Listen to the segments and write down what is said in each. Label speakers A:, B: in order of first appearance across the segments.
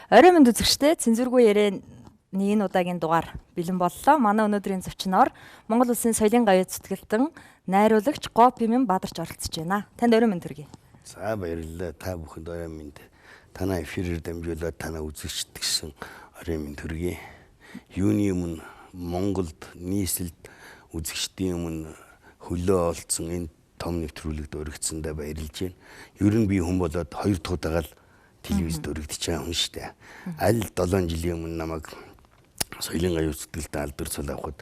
A: Орой минь үзэгчдээ цензургүй ярианы энэ удаагийн дугаар бэлэн боллоо. Манай өнөөдрийн зочноор Монгол Улсын соёлын гавьяат зүтгэлтэн найруулагч Гопимэн Бадарч оролцож байна. Танд орой минь төргий.
B: За баярлалаа. Та бүхэнд орой минь. Танай эфирээр дамжуулаад танай үзэгчд гэсэн орой минь төргий. Юуны өмнө Монголд нийслэлд үзэгчдийн өмнө хөлөө олцсон энэ том нэвтрүүлэгт өргөцсөндөө баярлж байна. Ер нь би хүн болоод хоёр дахь удаага л телевизэд өргөдөж байгаа хүн шүү дээ. Аль 7 жилийн өмнө намайг соёлын гавьяат зүтгэлд алдар цул авахд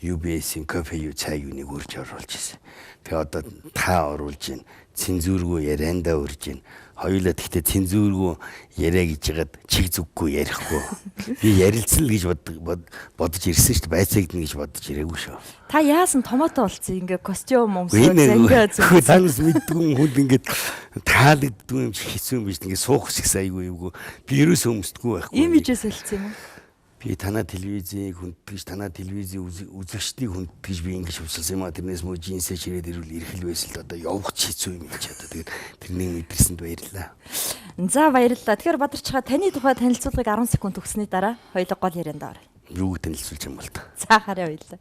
B: UBS-ийн кофе юу цай юуныг үрж оруулж ирсэн. Тэгээ одоо та оруулж гин цензургүй яриандаа урьж гин. Хоёулаа тэгтээ цензургүй яриа гэж ягаад чиг зүггүй ярихгүй. Би ярилцсан л гэж бодож ирсэн шүү дээ. Байцаагдана гэж бодож ирээгүй шүү.
A: Та яасан томато болцсон ингээ костюм өмсөөд зангиа
B: зүг. Танаас мэддгүй хүнд ингээд таалагддгүй юм шиг хэцүү юм биш. Ингээ суух шиг айгүй юугүй. Би ерөөсөө өмсдөггүй байхгүй.
A: Имижээс солилцсон юм уу?
B: Би танаа телевизийг хүндэтгэж, танаа телевизийн үзэгчдийг хүндэтгэж би ингэж хувьсалсан юм а. Тэрнээс мөн жинсээ чирээд ирвэл эрхэл байсан л одоо явах ч хэцүү юм чи одоо. Тэгээд тэрнийг мэдэрсэнд баярлалаа.
A: За баярлалаа. Тэгэхээр Бадарчгаа таны тухай танилцуулгыг 10 секунд өгсөний дараа хоёулаа гол ярианд оръё.
B: Юуг танилцуулж юм бол та?
A: За харъя баярлалаа.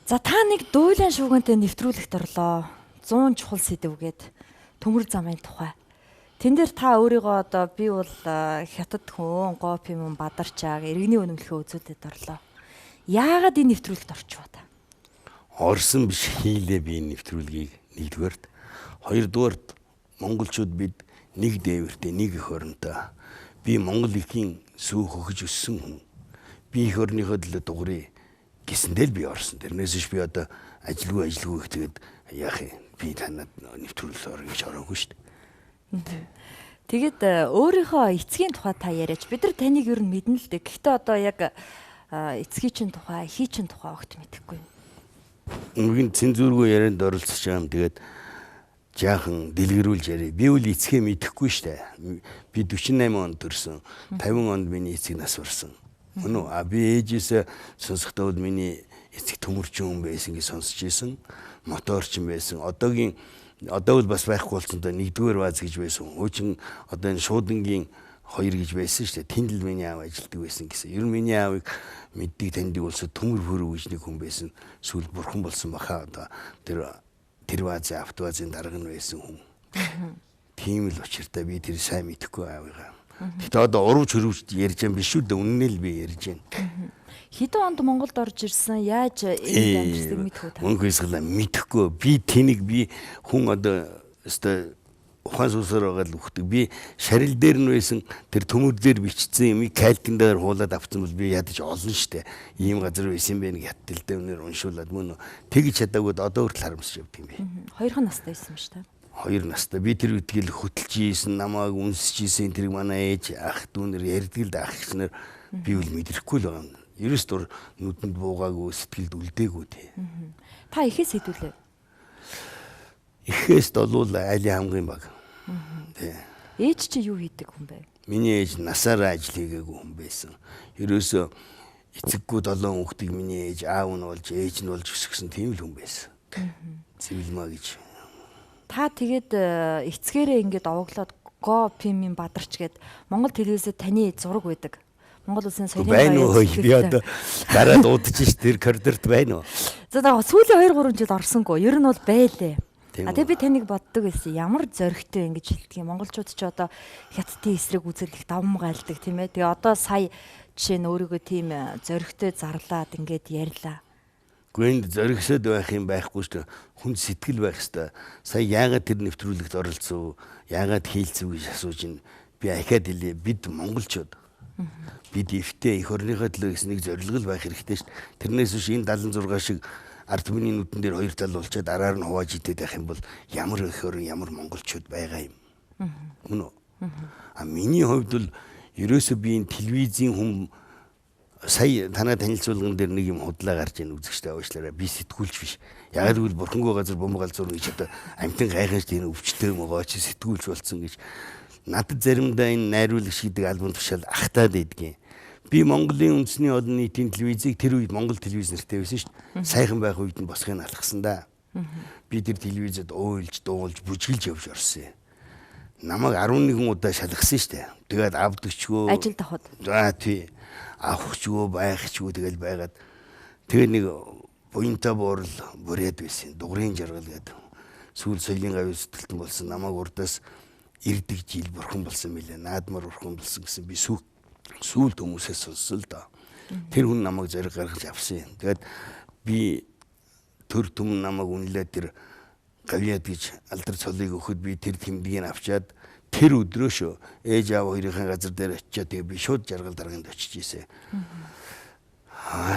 A: За та нэг дуулан шүүгэнтэй нэвтрүүлэгт орлоо. 100 чухал сэдв гээд төмөр замын тухай. Тэн дээр та өөрийгөө одоо би бол хятад хүн, Гопимэн Бадарчааг иргэний үнэмлэхээ үзүүлээд орлоо. Яагаад энэ нэвтрүүлэгт орчих вэ та?
B: Орсон биш хийлээ би энэ нэвтрүүлгийг нэгдүгээрт. Хоёрдугаарт монголчууд бид нэг дээвэртэй, нэг эх оронтой. Би Монгол эхийн сүү хөхөж өссөн хүн. Би эх орныхоо төлөө дугрыг гэсэндээ л би орсон. Тэрнээс биш би одоо ажилгүй их тэгээд яах юм? Би танад нэвтрүүлэл орё гэж ороогүй шүү дээ.
A: Тэгээд өөрийнхөө эцгийн тухай та яриач. Бид нар таныг ер нь мэднэ л дээ. Гэхдээ одоо яг эцгийн чинь тухай, хий чинь тухай огт мэдэхгүй.
B: Үгийн цензургүй ярианд оролцож байгаа юм. Тэгээд жаахан дэлгэрүүлж яриа. Би үл эцгээ мэдэхгүй шүү дээ. Би 48 онд төрсөн. 50 онд миний эцэг нас барсан. Мөн үү? А би ээжээсээ сонсохдоо бол миний эцэг төмөрчин хүн байсан гэж сонсч ирсэн. Моторчин байсан. Одоогийн одоо бол бас байхгүй болсон доо нэгдүгээр бааз гэж байсан. Хуучин одоо энэ шуудангийн хоёр гэж байсан шүү дээ. Тэнд л миний аав ажилладаг байсан гэсэн. Ер нь миний аавыг мэддэг таньдаг болсон төмөр хөрөв гэж нэг хүн байсан. Сүүл бурхан болсон баха одоо тэр баазын автобазын дарга нь байсан хүн. Тийм л учиртай би тэр сайн мэдэхгүй аавыгаа. Гэхдээ одоо урвж хөрвж ярьж байгаа биш үү дээ. Үнэнээ л би ярьж байна.
A: Хэдэн онд Монголд орж ирсэн? Яаж энд амьдарсан мэдэх үү та?
B: Мөнгө хэсгэлээ мэдэхгүй. Би тэнийг би хүн одоо өстой ухаан сүсээр байгаа л үхдэг. Би шарил дээр нь байсан тэр төмөр дээр бичсэн юмыг кальтин дээр хуулаад авсан бол би ядаж олно штэ. Ийм газар байсан юм бэ нэг хятад дээр өнөр уншуулад мөн тэгж чадаагүй одоо хүртэл харамсаж явдаг юм би.
A: Хоёрхан настай байсан юм шүү дээ.
B: 2 настай. Би тэр үтгэл хөтөлж ийсэн, намайг үнсэж ийсэн тэрийг манай ээж ах дүүнэр ярьдаг л ах гэснээр би үл мэдрэхгүй л байгаа юм. Ерөөс дур нүдэнд буугаагүй, сэтгэлд үлдээгүй тий.
A: Та ихээс хэдүүлээ?
B: Ихээс долуул айлын хамгийн баг. Тий.
A: Ээж чи юу хийдэг хүн бэ?
B: Миний ээж насаараа ажил хийгээгүй хүн байсан. Ерөөсөө эцэггүй 7 хүүхдийг миний ээж аав нь болж, ээж нь болж өсгсөн тийм л хүн байсан. Цэвэлмаа гэж.
A: Та тэгээд эцгээрээ ингээд овоглоод Гопимэн Бадарч гээд Монгол телевизэд таны зураг байдаг. Монгол Улсын соёлын
B: байна уу? Би одоо гараад удаж ш тэр коридорт байна уу?
A: За сүүлийн 2 3 жил орсонгүй. Ер нь бол байлээ. А тэгээ би таныг боддог байсан. Ямар зоригтой ингэж хэлдэг юм. Монголчууд ч одоо хятадын эсрэг үзэл их давмгайлдаг тийм ээ. Тэгээ одоо сая жишээ нь өөрийгөө тийм зоригтой зарлаад ингээд ярьлаа.
B: Гүнд зоригсод байх юм байхгүй шүү дээ. Хүн сэтгэл байх ёстой. Сая яагаад тэр нэвтрүүлэгт оролцов, яагаад хийлцэв гэж асууж ин би ахиад хэлье. Бид монголчууд. Бид эвтэй эх орныхоо төлөө гэсэн нэг зорилго байх хэрэгтэй шүү дээ. Тэрнээс биш энэ 76 шиг ард түмний нүдэн дээр хоёр тал болчоод араар нь хувааж идээд байх юм бол ямар эх орон ямар монголчууд байгаа юм. Мөн үү? А миний хувьд бол ерөөсөө би энэ телевизийн хүн Сая танай танилцуулган дээр нэг юм худлаа гарч ийн үзэгчтэй уучлаарай. Би сэтгүүлч биш. Яг гэвэл бурхангүй газар бомб галзуур гэж одоо амтан гайхаж тийм өвчтэй могоо чи сэтгүүлч болсон гэж. Надад заримдаа энэ найруулагч гэдэг албан тушаал ахтаад идэгин. Би Монголын үндэсний олон нийтийн телевизийг тэр үед Монгол телевиз нэртэй байсан шүү дээ. Сайхан байх үед нь босхийг алхсан да. Би тэр телевизэд уйлж, дуулж, бүжгэлж явж орсон юм. Намайг 11 удаа шалгасан шүү дээ. Тэгээд авдагчгүй.
A: Ажилд авахд.
B: За тий. Авахчгүй, байхчгүй тэгэл байгаад. Тэгээд нэг буянтай буурал буряд байсан. Дугрын жаргал гэдэг. Сүүл соёлын гавь зүтгэлтэн болсон. Намайг урдаас ирдэг жил бурхан болсон мэлээ. Наадмар бурхан болсон гэсэн би сүүлд хүмүүсээс сонссон л доо. Тэр хүн намайг зориг гаргаж авсан юм. Тэгээд би төр түмэн намайг үнэлээд тэр гавьяад гэж алдар цолыг өгөхөд би тэр тэмдгийг авчаад тэр өдрөөшөө ээж аав хоёрын газар дээр очиад тэгээ би шууд жаргал дарганд очиж ийсэн.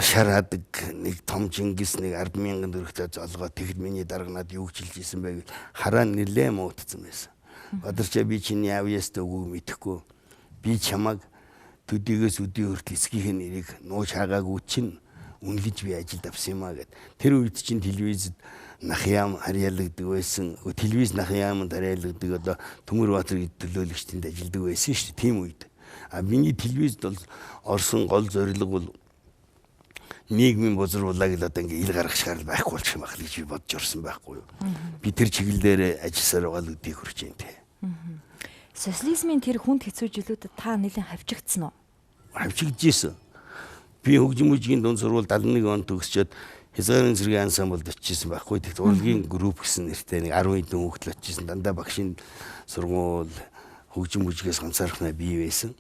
B: Шар хадаг нэг том Чингис нэг 10,000 төгрөгтэй золгоо тэгэд миний дарга над юу гэж хэлж исэн бэ гэвэл хараа нэлээ муутсан байсан. Бадарчаа би чиний авьяастай үгийг мэдэхгүй. Би чамайг төдийгөөс өдий хүртэл эцгийнхээ нэрийг нууж хаагаагүй чинь үнэлж би ажилд авсан юм а гэд. Тэр үед чинь телевизэд Нах яам харьяалагддаг байсан. Телевиз Нах яамд харьяалагддаг одоо Төмөр Баатар гэдэг төлөөлөгчдөнд ажилладаг байсан шүү дээ. Тийм үед. А миний телевизэд бол орсон гол зорилго бол нийгмийн бузар булааг л одоо ингээ ил гаргах шаардлага байхгүй болчих юм байх л гэж би бодож орсон байхгүй юу. Би тэр чиглэл дээр ажилласаар байгаа л өдийг хүрч байна те.
A: Социализмын тэр хүнд хэцүү жилүүдэд та нэлээд хавчигдсан уу?
B: Хавчигдчихсэн. Би хөгжим бүжгийн дунд сургууль 71 онд төгсчөөд хязгаарын зэргийн ансамблд очижсэн байхгүй. Тэгт урлагийн групп гэсэн нэртэй нэг 10 хэдэн хүүхэд л очижсэн. Дандаа багшийн сургууль хөгжим бүжгээс ганцаархнаа бий байсан.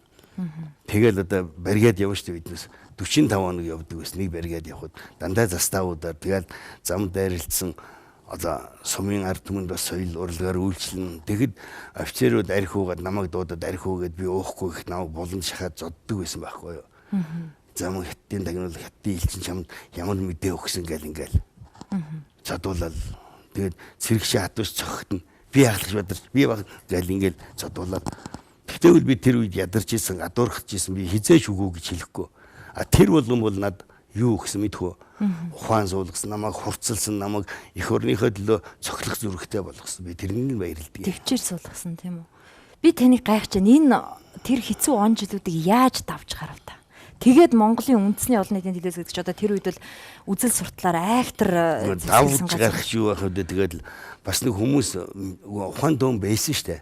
B: Тэгэл одоо баригад явна шүү дээ биднээс. 45 хоног явдаг байсан. Нэг баригад явхад дандаа заставуудаар тэгэл зам дайралтсан одоо сумын ард түмэнд бас соёл урлагаар үйлчлэн. Тэгэхэд офицерууд архи уугаад намайг дуудаад архи уугээд би уухгүй гэхэд намайг булан шахаад зоддог байсан байхгүй юу. Зам хаттын тагнуул хаттын элчин чамд ямар мэдээ өгсөн гэл ингээл. Зодуулаад тэгээд цэрэгшээ хатууш цогтно. Би яахлах бадарч би баг гэл ингээл зодуулаад. Тэгтэл би тэр үед ядарч исэн, гадуурхаж исэн би хизээш үгүй гэж хэлэхгүй. А тэр болгон бол над юу өгсөн мэдхүү. Ухаан суулгасан, намайг хурцлсан, намайг эх орныхоо төлөө цохилох зүрхтэй болгосон. Би тэрний баярлдаг.
A: Төвчээр суулгасан тийм үү? Би таныг гайхаж байна. Энэ тэр хэцүү он жилүүдийг яаж давж гарав та? Тэгээд Монголын үндэсний олон нийтийн телевиз гэдэг чи одоо тэр үед бол үзэл суртлаар айхтар
B: давж гарах юу байх вэ? Тэгээд бас нэг хүмүүс ухаан төөн байсан штэ.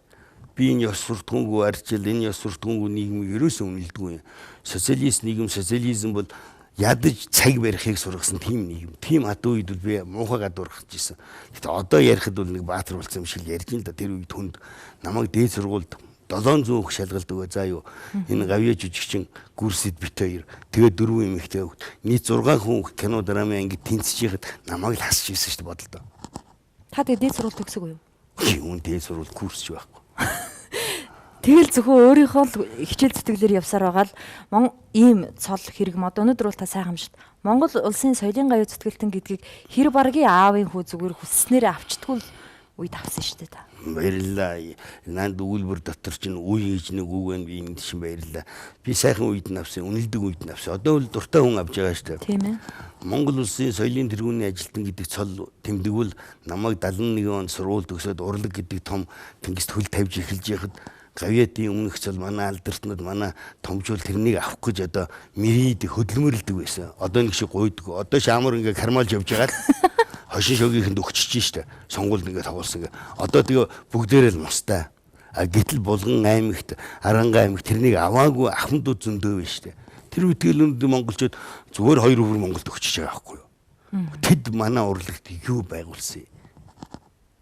B: Би энэ ёс суртахуунгүй арчил, энэ ёс суртахуунгүй нийгэм ерөөсөө үнэлдэггүй юм. Социалист нийгэм, социализм бол ядаж цаг барихыг сургасан тийм нийгэм. Тийм хатуу үед бол би муухай гадуурхаж исэн. Гэтэ одоо ярихад бол нэг баатар болсон юм шиг ярьж ин л да. Тэр үед хүнд намайг дээд сургуульд 700 хөх шалгалт өгөө. За юу. Энэ гавьяа жүжигчин гүрсэд бит хоёр. Тэгээд 4 эмэгтэй хөхт. Нийт 6 хүн кино драмын ангид тэнцэж яхад намайг л хасч ирсэн шүү дээ бодолдоо.
A: Та тэгээд дээд сургууль төгсөөгүй юу?
B: Юун дээд сургууль курс ч байхгүй.
A: Тэгэл зөвхөн өөрийнхөө л хичээл зүтгэлээр явсаар байгаа л ийм цол хэрэг мод өнөөдөр бол та сайхан амжилт. Монгол улсын соёлын гавь зүтгэлтэн гэдгийг хэр баргийн аавын хүү зүгээр хүсснээр авчдгүй л үед авсан шүү дээ та.
B: Баярлалаа. Нанд өгүүлбэр дотор чинь үе гэж нэг үг байна. Би энд чинь баярлалаа. Би сайхан үед нь авсан, үнэлдэг үед нь авсан. Одоо бол дуртай хүн авч байгаа шүү дээ.
A: Тийм ээ.
B: Монгол улсын соёлын тэргүүний ажилтан гэдэг цол тэмдэг бол намайг 71 онд сургууль төгсөөд урлаг гэдэг том тэнгист хөл тавьж эхэлж яхад гавьяатын өмнөх цол манай алдартнууд манай томжуул тэрнийг авах гэж одоо мэрийдэг хөдөлмөрлөдөг байсан. Одоо нэг шиг гуйдаг. Одоо шаамар ингээ кармалж явж байгаа л хошин шогийнхэнд өгчөж штэ. Сонгуульд ингээ тоглосон ингээ. Одоо тэгээ бүгдээрээ л мустай. А гэтэл Булган аймагт, Аранга аймагт тэрнийг аваагүй ахмадууд зөндөө байна штэ. Тэр үтгэл өндөр монголчууд зүгээр хоёр өвөр Монголд өгчөж байгаа байхгүй юу? Тэд манай урлагт юу байгуулсан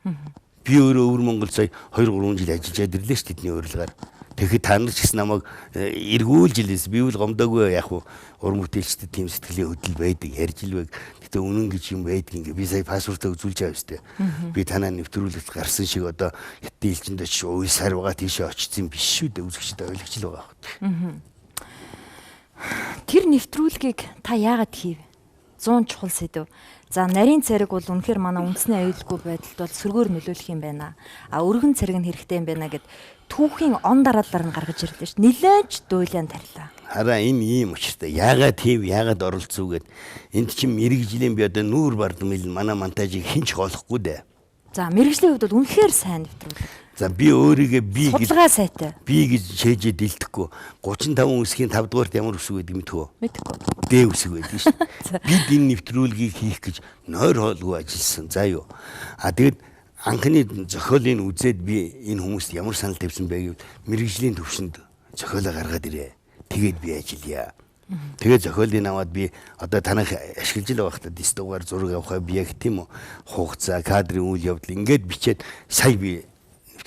B: юм? Би өөрөө өвөр Монгол сая 2-3 жил ажиллаж ирлээ шүү тэдний урилгаар. Тэгэхэд та нар ч гэсэн намайг эргүүлж илээс би үл гомдоогүй яг уу уран бүтээлчдэд тийм сэтгэлийн хөдөл байдаг ярьж л байг. Гэтэ үнэн гэж юм байдаг ингээ би сая паспортоо үзүүлж байгаа үстэй. Би танаа нэвтрүүлэгт гарсан шиг одоо хятадын элчинд очиж уйсаар байгаа тийшээ очсон юм биш шүү дээ. Үзэгчд ойлгож л байгаа хэрэг.
A: Тэр нэвтрүүлгийг та яагаад хийв? 100 чухал сэдв. За нарийн цариг бол үнэхээр манай үндэсний аюулгүй байдалд бол сөргөөр нөлөөлөх юм байна. А өргөн цариг нь хэрэгтэй юм байна гэд түүхийн он дараалалаар нь гаргаж ирлээ ш. Нилээж дуйлан тарилаа.
B: Хараа энэ ийм учиртай. Яагаад тийв, яагаад оролцов гэд энд чинь мэрэгжлийн би одоо нүүр бардам ил манай монтажийг хинч хоолохгүй дээ.
A: За мэрэгжлийн хувьд бол үнэхээр сайн нэвтрүүлэг.
B: За би өөрийгөө би гэж
A: Судалгаа сайтай.
B: би гэж шээжээ дэлдэхгүй. 35 үсгийн 5 дугаарт ямар үсэг байдаг мэдхүү?
A: Мэдхгүй.
B: Д үсэг байдаг шүү дээ. Бид энэ нэвтрүүлгийг хийх гэж нойр хоолгүй ажилласан. За юу. А тэгэд анхны зохиолыг үзээд би энэ хүмүүст ямар санал тавьсан бэ гэвэл мэрэгжлийн төвшөнд зохиолоо гаргаад ирээ. Тэгээд би ажиллая. Тэгээд зохиолыг аваад би одоо танах ашиглаж л байгаа хта дис дугаар зураг авах объект тийм үү хугацаа кадрын үйл явдал ингээд бичээд сая би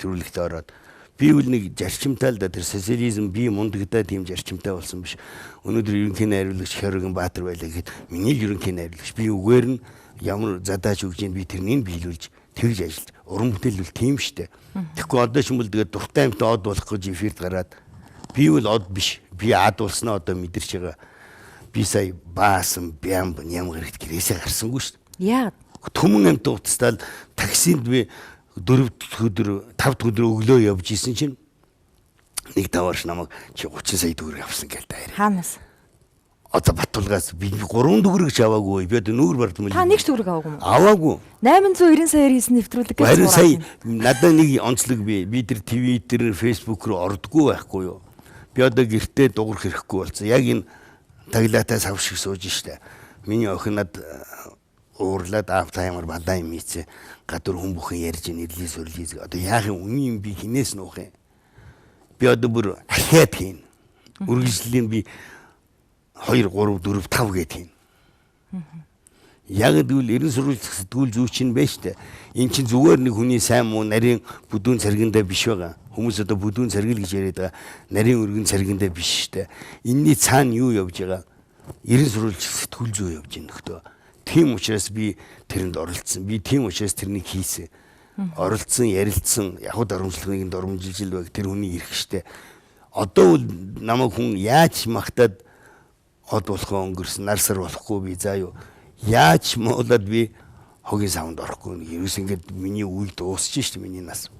B: нэвтрүүлэгтээ ороод би үл нэг зарчимтай л да тэр социализм би мундагдаа тийм зарчимтай болсон биш. Өнөөдөр ерөнхий найруулагч Хөргөн Баатар байлаа гэхэд миний л ерөнхий найруулагч би үгээр нь ямар задаач өгж ийн би тэрнийг биелүүлж тэгж ажиллаж уран бүтээл бол тийм штэ. Тэгэхгүй одоо ч юм бол тэгээд дуртай юмтай од болох гэж эфирт гараад би бол од биш. Би ад болсноо одоо мэдэрч байгаа. Би сая баасан бямб ням гарагт гэрээсээ гарсангүй штэ.
A: Яагаад?
B: Түмэн амт уцтаал таксинд би 4 дахь өдөр 5 дахь өдөр өглөө явж исэн чинь нэг таваарч намайг чи 30 сая төгрөг авсан гээл дайр.
A: Хаанаас?
B: Одоо Батулгаас би 3 төгрөг ч аваагүй. Би одоо нүүр бардам.
A: Та нэг ч төгрөг аваагүй юм уу?
B: Аваагүй.
A: 890 саяар хийсэн нэвтрүүлэг гэж
B: Харин сая надад нэг онцлог би тэр Twitter, Facebook руу ордггүй байхгүй юу? Би одоо гэртээ дуурах хэрэггүй болсон. Яг энэ таглаатай сав шиг сууж штэ. Миний охин над уурлаад аав та ямар балаа юм ийцээ гадуур хүн бүхэн ярьж ин ирлий сүрлий одоо яах юм үний юм би хинээс нуух юм. Би одоо бүр ахиад хийн. Үргэлжлэлийн би 2 3 4 5 гэд хийн. Яг гэвэл эрен сурвалжлах сэтгүүл зүй чинь байна штэ. Эн чинь зүгээр нэг хүний сайн муу нарийн бүдүүн царгиндаа биш байгаа. Хүмүүс одоо бүдүүн царгил гэж яриад байгаа. Нарийн өргөн царгиндаа биш штэ. Энийний цаана юу явж байгаа? Эрен сурвалжлах сэтгүүл зүй явж байна нөхдөө. Тийм учраас би тэрэнд оролцсон. Би тийм учраас тэрнийг хийсэн. Оролцсон, ярилцсан, яг дарамжлах нэгэнд дормжилж л байг тэр хүний эрх штэ. Одоо бол намайг хүн яаж магтаад од болохоо өнгөрсөн, нар сар болохгүй би заа юу. Яаж муулаад би хогийн савнд орохгүй. Ерөөс ингээд миний үе дуусч штэ миний нас.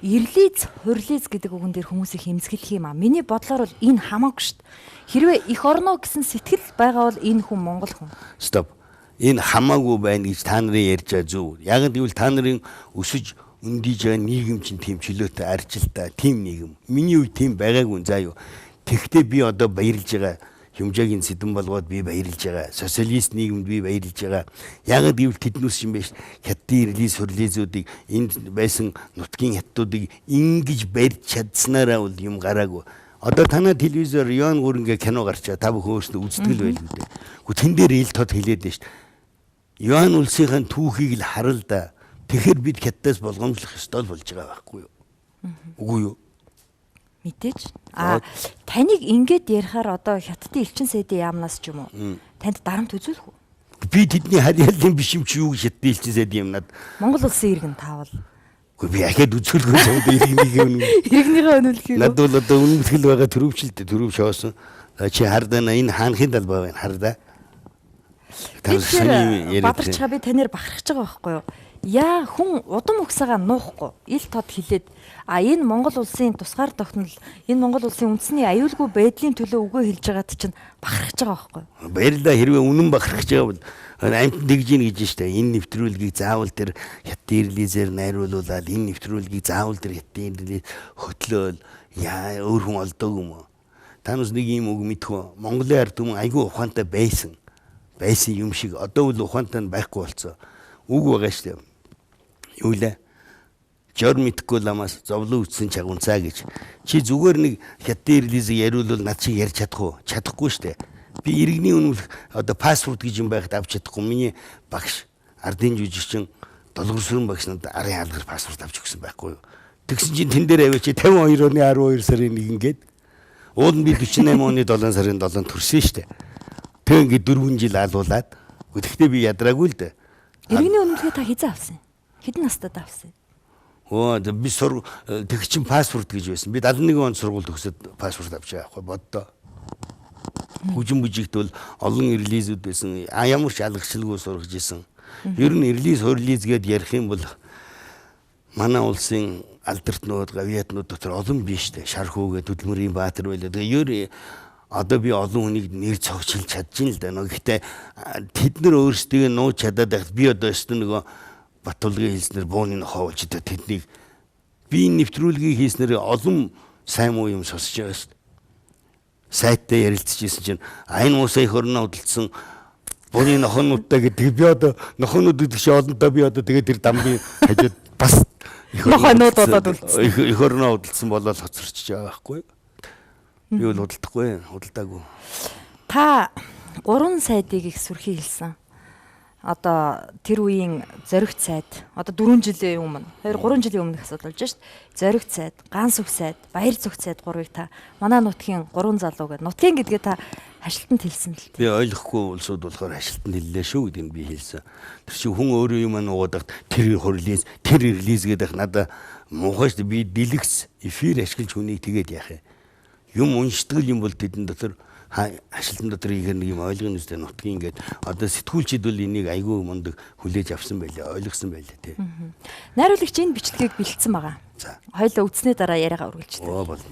A: Ирлиз, хурлиз гэдэг үгэн дээр хүмүүсийг хэмзэглэх юм а. Миний бодлоор бол энэ хамаагүй шүү дээ. Хэрвээ эх орноо гэсэн сэтгэл байгаа бол энэ хүн Монгол хүн.
B: Стоп. Энэ хамаагүй байна гэж та нарын ярьж байгаа зөв. Яг гэвэл та нарын өсөж өндийж байгаа нийгэм чинь тийм чөлөөтэй, аржилтаа, тийм нийгэм. Миний үед тийм байгаагүй заа юу. Тэгэхдээ би одоо баярлж байгаа хэмжээгийн сэдэн болгоод би баярлж байгаа. Социалист нийгэмд би баярлж байгаа. Яг гэвэл тэднүүс юм биш. Хятадын ирлий сурлизуудыг энд байсан нутгийн хятадуудыг ингэж барьж чадсанараа бол юм гараагүй. Одоо танай телевизээр Йоан Гүрэнгээ кино гарчаа та бүхэн өөрсдөө үздэг л байлгүй дээ. Гэхдээ тэн дээр ил тод хэлээд байна шүү дээ. Юан улсынхаа түүхийг л харал да. Тэгэхээр бид хятадаас болгоомжлох ёстой л болж байгаа байхгүй юу? Үгүй юу?
A: Мэдээж. А таныг ингээд ярихаар одоо хятадын элчин сайдын яамнаас ч юм уу танд дарамт үзүүлэх үү?
B: Би тэдний харьяалын биш юм чи юу гэж хятадын элчин сайдын яамнаад
A: Монгол улсын иргэн таавал.
B: Үгүй би ахиад үзүүлэхгүй юм иргэнийхээ үнэ.
A: Иргэнийхээ үнэлэх юм.
B: Надад бол одоо үнэмлэхэл байгаа төрөвчлөлт төрөвч хоосон. Чи хардаа энэ хаанхын талбай байна хардаа.
A: Бадарчгаа би танаар бахархаж байгаа байхгүй юу? Яа хүн удам угсаага нуухгүй ил тод хилээд а энэ Монгол улсын тусгаар тогтнол энэ Монгол улсын үндэсний аюулгүй байдлын төлөө үгээ хэлж байгаад чинь бахархаж байгаа байхгүй юу?
B: Баярлалаа хэрвээ үнэн бахархаж байгаа бол амьтан тэгж ийн гэж штэ энэ нэвтрүүлгийг заавал тэр хятадын ирлизээр найруулуулаад энэ нэвтрүүлгийг заавал тэр хятадын ирлиз хөтлөөл яа өөр хүн олдоог юм уу? Та нас нэг юм үг мэдхүү. Монголын ард түмэн айгүй ухаантай байсан юм шиг одоо бол ухаантай нь байхгүй болцсон. Үг байгаа штэ. Юу лээ? Жор мэдхгүй ламаас зовлон үтсэн чагунцаа гэж. Чи зүгээр нэг хятадын ирлизийг яриулвал над шиг ярьж чадах уу? Чадахгүй штэ. Би иргэний үнэмлэх одоо паспорт гэж юм байхад авч чадахгүй. Миний багш ардын жүжигчин Долгорсүрэн багш надад арын хаалгар паспорт авч өгсөн байхгүй юу? Тэгсэн чинь тэн дээр аваач 52 оны 12 сарын 1 ингээд уул нь би 48 оны 7 сарын 7 төрсөн штэ. Тэг ингээд 4 жил алуулаад. Тэгэхдээ би ядраагүй л дээ.
A: Иргэний үнэмлэхээ та хизээ авсан юм? Хэдэн настайд авсан юм?
B: Өө би тэг чин паспорт гэж байсан. Би 71 онд сургууль төгсөөд паспорт авч байгаа байхгүй боддоо. Хөгжим бүжигт бол олон релизүүд байсан. Ямар ч алгачлалгүй сургаж исэн. Ер нь релиз, хурилиз гэд ярих юм бол манай улсын алдартнууд, гавьяатнууд дотор олон биш үү? Шархүүгээ Хөдөлмөрийн Баатар байлаа. Тэгээ ер одоо би олон хүнийг нэр цогцолж чадчихээн л да. Гэхдээ тэд нар өөрсдөө нууж чадаад байхад би одоо өстө нөгөө Батулгийн хэлснээр бууны нохоо болж одоо тэднийг би нэвтрүүлгийг хийснээр олон сайн муу юм сонсож байгаа шүү дээ. Сайттай ярилцж исэн чинь айн муусаа их орноо худалдсан бууны нохоонуудтай гэдэг би одоо нохоонууд гэдэг чинь олонтаа би одоо тэгээд тэр дамбын хажууд бас
A: нохоонууд болоод үлдсэн.
B: Их орноо худалдсан болоод хоцорчж байгаа байхгүй. Би бол худалдахгүй, худалдаагүй.
A: Та 3 сайдыг их сүрхий хэлсэн. Одоо тэр үеийн зоригт сайд, одоо 4 жилийн өмнө, 2 3 жилийн өмнөх асуудал болж шít. Зоригт сайд, Ганс сүх сайд, Баяр зүг сайд гурвыг та манай нутгийн 3 залуу гэдэг. Нутгийн гэдгээ та хашилтанд хэлсэн л дээ.
B: Би ойлгохгүй улсууд болохоор хашилтанд хэллээ шүү гэдгийг би хэлсэн. Тэр чинь хүн өөрөө юм нуугаад тэр хурлиз, тэр релиз гэдэг надаа муухай шүү дээ. Би дэлгэц эфир ашиглаж хүнийг тэгээд яах юм. Юм уншдаг юм бол тэдэн дотор хашилтан дотор хийхээр нэг юм ойлгоно үстэй нутгийн ингээд одоо сэтгүүлчид бол энийг айгүй мундаг хүлээж авсан байлээ, ойлгосон байлээ тий.
A: Найруулагч энэ бичлэгийг бэлдсэн байгаа.
B: За.
A: Хоёлоо үтснээ дараа яриагаа үргэлжлэе.
B: Оо болно.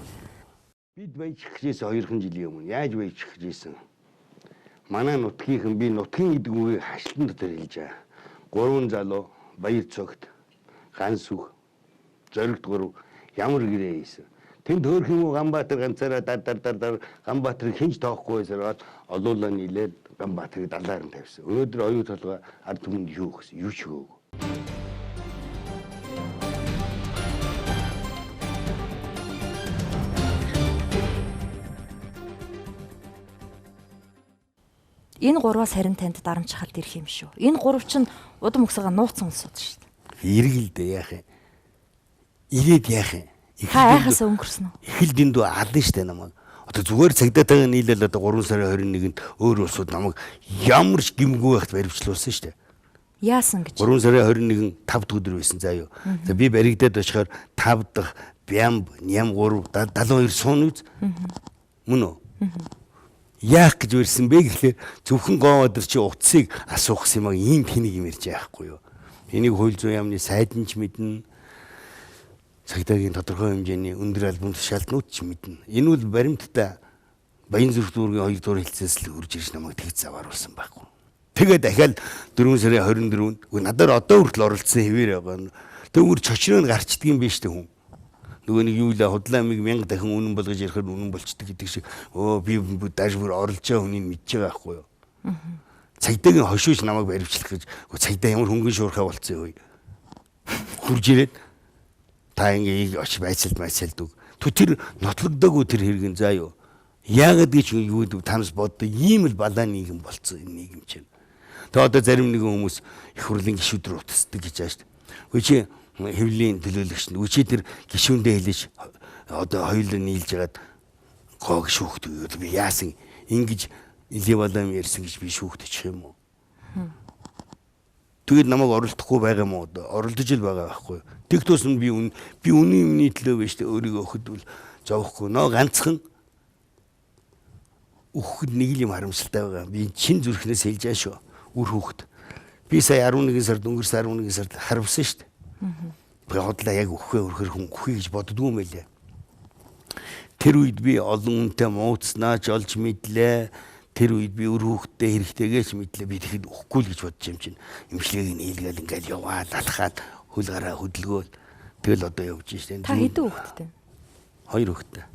B: Бид баяжих гэжээс 2 жилийн өмнө яаж баяжих гэжсэн? Манай нутгийнхан би нутгийн гэдэг үгийг хашилтан дотор хэлж байгаа. 3 залуу Баяр цогт, Ганс сүх, Зоригт 3 ямар гэрээ хийсэн. Тэнд хөөх юм уу Ганбаатар ганцаараа дар дар дар дар Ганбаатарыг хинж тоохгүй байсараад олуулаа нийлээд Ганбаатарыг далаар нь тавьсан. Өнөөдөр оюу толгой ард түмэнд юу гэсэн юу ч өгөөгүй.
A: Энэ гурваас харин танд дарамт шахалт ирэх юм шүү. Энэ гурав чинь удам өксөөгөө нууцсан улсууд шүү
B: дээ. Эргэлдэ яах юм? Ирээд яах юм?
A: Та айхасаа өнгөрсөн үү?
B: Их л дэндүү ална штэ намайг. Одоо зүгээр цагдаатай нийлээл одоо 3 сарын 21-нд өөр улсууд намайг ямар ч гимгүй байхад баривчлуулсан штэ.
A: Яасан гэж?
B: 3 сарын 21 5 дахь өдөр байсан заа юу. За би баригдаад очихоор 5 дахь Бямб, Ням 3 72 суун үз. Мөн үү? Яах гэж ирсэн бэ гэхлээр зөвхөн Ганбаатар чи утсыг асуух юм аа ийм тэнийг юм ярьж яахгүй юу. Энийг хууль зүйн яамны сайд нь ч мэднэ. Цагдаагийн тодорхой хэмжээний өндөр албан тушаалтнууд ч мэднэ. Энэ бол баримттай Баян зүрх дүүргийн 2 дугаар хэлцээс л үрж ирж намайг тэгж завааруулсан байхгүй. Тэгээ дахиад 4 сарын 24-нд надаар одоо хүртэл оролцсон хэвээр байгаа. Төвөр чочроо нь гарчдаг юм биш үү хүн. Нөгөө нэг юу лээ худлаа амиг 1000 дахин үнэн болгож ярихаар үнэн болчдөг гэдэг шиг өө би даж бүр оролж байгаа хүнийг мэдж байгаа байхгүй юу. Цагдаагийн хошууч намайг баривчлах гэж цагдаа ямар хөнгөн шуурхай болцсон юу. Хурж ирээд та ингээ очиж байцаалд майцаалд үг. Тэр нотлогдоогүй тэр хэргэн заа юу. Яагаад гэж юу гэдэг танаас боддоо ийм л балаа нийгэм болцсон энэ нийгэм чинь. Тэгээ одоо зарим нэгэн хүмүүс их хурлын гишүүд рүү утасдаг гэж байгаа шүү дээ. Үгүй чи хэвлэлийн төлөөлөгч нь үгүй чи тэр гишүүндээ хэлэж одоо хоёулаа нийлж хагаад гоо шүүхдэг. Би яасан ингэж Илээ балаа юм ярьсан гэж би шүүхтчих юм уу? Тэгээд намайг оролдохгүй байгаа юм уу? Оролдож л байгаа байхгүй. Тэг тусам би үнэн юмны төлөө биш үү өөрийгөө өхөд бол зовхгүй. Нөө ганцхан өөхөд нэг л юм харамсалтай байгаа. Би чин зүрхнээс хэлж байгаа шүү. Үр хүүхэд. Би сая 11 сард өнгөрсөн 11 сард харавсан шүү дээ. Би хотлаа яг өхөө өрхөр хүн үхье гэж боддгоо юм байлээ. Тэр үед би олон хүнтэй мууцнаа ч олж мэдлээ. Тэр үед би үр хүүхэдтэй хэрэгтэйгээ ч мэдлээ. Би тэгэхэд үхэхгүй л гэж бодож юм чинь. Имчилгээг нь хийлгээл ингээл яваал алхаад хөл гараа хөдөлгөөл. Тэгэл одоо явж штэ.
A: Та хэдэн хүүхэдтэй?
B: 2 хүүхэдтэй.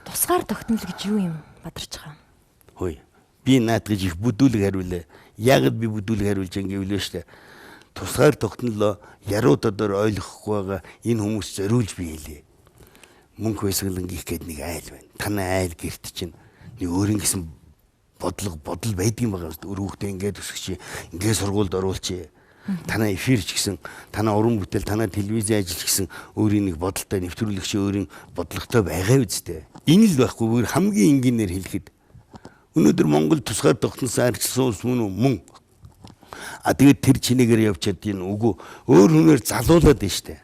A: Тусгаар тогтнол гэж юу юм бадарч байгаа юм?
B: Хөөе. Би наад гэж их бүдүүлэг хариулаа. Яагаад би бүдүүлэг хариулж ингэ гэвлээ штэ. Тусгаар тогтнолоо яруу тодор ойлгохгүй байгаа энэ хүмүүс зориулж би хэлье. Мөнх баясгалан гих гээд нэг айл байна. Танай айл гэрт чинь нэг өөрийн гэсэн бодлого бодол байдгийн байгаа юм. Өр хүүхдээ ингээд өсгөчи, ингээд сургуульд оруулчих. Танай эфир ч гэсэн, танай уран бүтээл, танай телевизийн ажил ч гэсэн өөрийн нэг бодолтой, нэвтрүүлэгч өөрийн бодлоготой байгаа үсттэй. Энэ л байхгүй бүр хамгийн энгийнээр хэлэхэд өнөөдөр Монгол тусгаар тогтносон арчилсан улс мөн үү? Мөн. А тэгээд тэр чинээгээр явж чаддیں۔ Үгүй өөр хүнээр залуулаад байна штэ.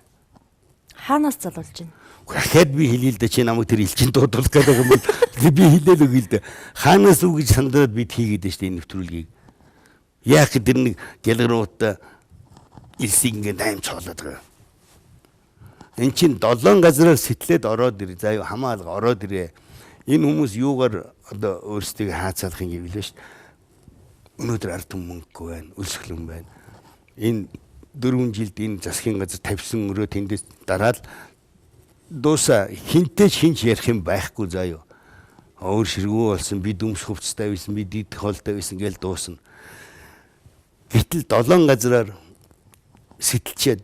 A: Хаанаас залуулж байна?
B: Дахиад би хэлье л да, чи намайг тэр элчин дуудуулах гэдэг юм бол би хэлээл өгье л да. Хаанаас үг гэж сандраад бид хийгээд байна шүү дээ энэ нэвтрүүлгийг. Яах тэр нэг гялгаруутаа элсийг ингээд аим цоолоод байгаа. Эн чин 7 газраар сэтлээд ороод ир. За юу хамаалга ороод ирээ. Энэ хүмүүс юугаар одоо өөрсдийг хаацаалах юм гэвлээ шүү дээ. Өнөөдөр ард түмэн мөнгөгүй байна, өлсгөлөн байна. Энэ 4 жилд энэ засгийн газар тавьсан өрөө тэндээс дараад дууса хинтээ ч хинч ярих юм байхгүй заа юу. Өөр ширгүү болсон, би дүмс хувцастай байсан, би дидэх хоолтой байсан гээл дуусна. Гэтэл 7 газраар сэтэлчээд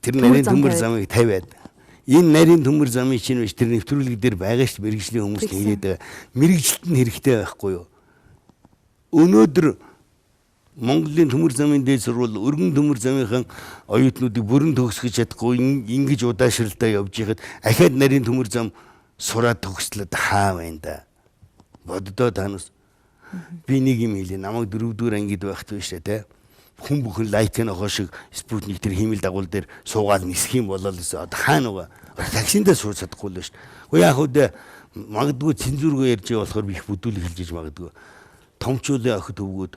B: тэр нарийн төмөр замыг тавиад энэ нарийн төмөр замын чинь биш тэр нэвтрүүлэг дээр байгаа шүү мэрэгжлийн хүмүүс хийгээд байгаа. Мэрэгжилт нь хэрэгтэй байхгүй юу? Өнөөдөр Монголын төмөр замын дээд сургууль өргөн төмөр замынхан оюутнуудыг бүрэн төгсгөж чадахгүй ингэж удаашралтай явж байхад ахаад нарийн төмөр зам сураад төгслөд хаа байна да. Боддоо танаас би нэг юм хэлье. Намайг дөрөвдүгээр ангид байхад биш үү те. Хүн бүхэн лайк нохоо шиг спутник тэр хиймэл дагуул дээр суугаад нисэх юм болол гэсэн. Одоо хаана байгаа? Таксиндаа сууж чадахгүй л шүү. Гэхдээ яг хөө магадгүй цензургүй ярьж байгаа болохоор би их бүдүүлэг хэлж иж магадгүй. Томчуулын охид өвгүүд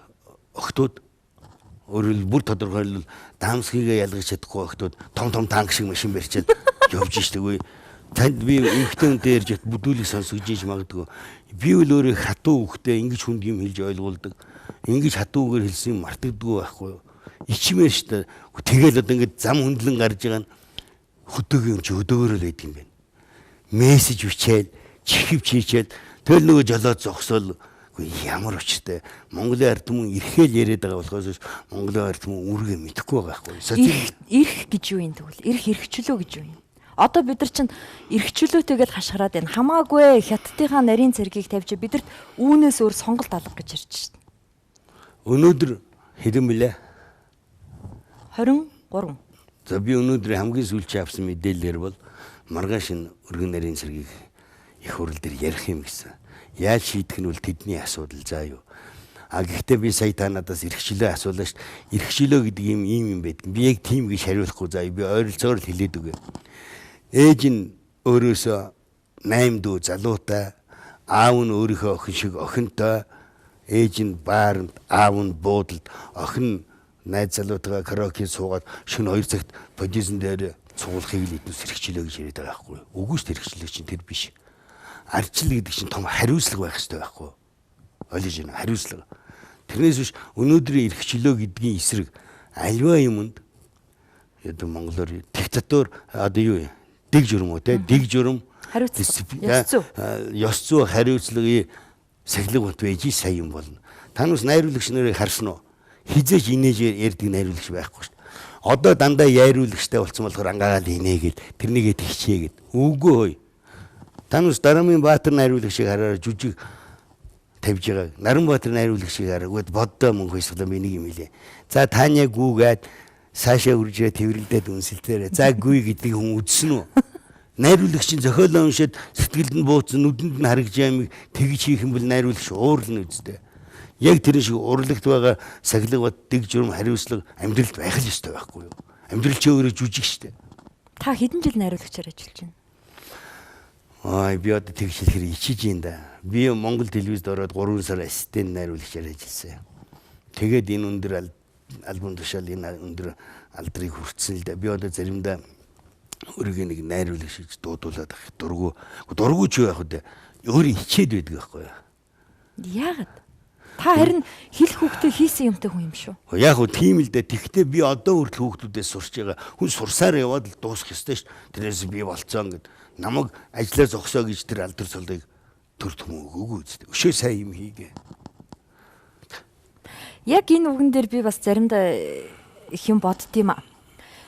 B: охтууд өөрөөр бүр тодорхойлбол даамсхийгээ ялгаж чадахгүй охтууд том том танк шиг машин барьчаад явж штэ үгүй. Танд би эмэгтэй хүнтэй ярьж бүдүүлэг сонсгож иж магадгүй. Би үл өөрөө хатуу хөхтэй ингэж хүнд юм хэлж ойлгуулдаг. Ингэж хатуугаар хэлсэн юм мартагддаггүй байхгүй юу? Ичмээр штэ. Тэгэл одоо ингэж зам хөндлөн гарч байгаа нь хөдөг юм чи хөдөөгөр л байдаг юм байна. Мессеж бичээл, чихв чийчээл тэгэл нөгөө жолоо зогсоол ямар учиртай Монголын ард түмэн эрхээл яриад байгаа болохоос Монголын ард түмэн үүргээ мэдэхгүй байгаа байхгүй.
A: Эрх гэж юу юм тэгвэл? Эрх эрхчлөө гэж юу юм? Одоо бид нар чинь эрхчлөөтэйгээ л хашгираад байна. Хамаагүй хятадынхаа нарийн цэргийг тавьж бидэрт үүнээс өөр сонголт алга гэж ярьж шин.
B: Өнөөдөр хэдэн бэлээ?
A: 23.
B: За би өнөөдөр хамгийн сүүлчийн авсан мэдээлэлээр бол маргааш энэ өргөн нарийн цэргийг их хурл дээр ярих юм гэсэн. Яаж шийдэх нь бол тэдний асуудал заа юу. А гэхдээ би сая та надаас эрхчлөө асуулаа шүү дээ. Эрхчлөө гэдэг юм ийм юм байдаг. Би яг тийм гэж хариулахгүй заа. Би ойролцоогоор л хэлээд өгье. Ээж нь өөрөөсөө 8 дүү залуутай, аав нь өөрийнхөө охин шиг охинтой, ээж нь бааранд, аав нь буудалд, охин найз залуутайгаа караоке суугаад шөнө 2 цагт подизон дээр цуглахыг л эднүс эрхчлөө гэж яриад байгаа байхгүй юу? Үгүй шүү дээ, эрхчлөө чинь тэр биш. Ардчил гэдэг чинь том хариуцлага байх хэрэгтэй байхгүй юу? Ойлгож байна, хариуцлага. Тэрнээс биш өнөөдрийн эрхчлөө гэдгийн эсрэг альва юмд одоо монголоор диктатур одоо юу юм? Дэг журам уу те? Дэг журам,
A: хариуцлага,
B: ёс зүй, хариуцлагын сахилга бат байж сая юм болно. Танаас найруулагч нарыг харсан уу? Хизээч инээж ярьдаг найруулагч байхгүй шүү дээ. Одоо дандаа яйруулагчтай болсон болохоор ангаагаал инээгээл тэрнийгээ тэгчээгээд. Үгүй хөөе. Танаас Дарамын Баатар найруулагчийг хараараа жүжиг тавьж байгаа. Наранбаатар найруулагчийг хараагүй боддоо мөнх баясгалан би нэг юм хэлье. За Таня гүүгээд саашаа үржээ тэрвэрлдээд үнсэлтээрээ. За гүй гэдгийг хүн үзсэн үү? Найруулагчийн зохиолоо уншаад сэтгэлд нь бууцсан, нүдэнд нь харагдж байгаа юмыг тэгж хийх юм бол найруулагч уурлна үсттэй. Яг тэр шиг урлагт байгаа сахилга бат, дэг журам, хариуцлага амьдралд байх л ёстой байхгүй юу? Амьдрал чи өөрөө жүжиг штэ.
A: Та хэдэн жил найруулагчаар ажиллаж байна?
B: Ай би одоо тэгж хэлэхээр ичиж юм да. Би Монгол телевизд ороод 3 сар ассистент найруулагчаар ажилласан. Тэгээд энэ өндөр албан тушаал, энэ өндөр алдрыг хүртсэн л да. Би одоо заримдаа өөрийгөө нэг найруулагч гэж дуудуулаад байх дургу. Дургу ч юу яах вэ? Өөрөө хичээд байдаг байхгүй юу?
A: Яагаад? Та харин хэлэх хүүхдээ хийсэн юмтай хүн юм шүү.
B: Яг хөө тийм л дээ. Тэгвэл би одоо хүртэл хүүхдүүдээс сурч байгаа. Хүн сурсаар яваад л дуусах ёстой шүү. Тэрнээс би болцсон гэд намайг ажиллаа зогсоо гэж тэр алдар цолыг төр түмэн өгөөгүй үстэй. Өшөө сайн юм хийгээ.
A: Яг энэ үгэн дээр би бас заримдаа их юм бодд юм аа.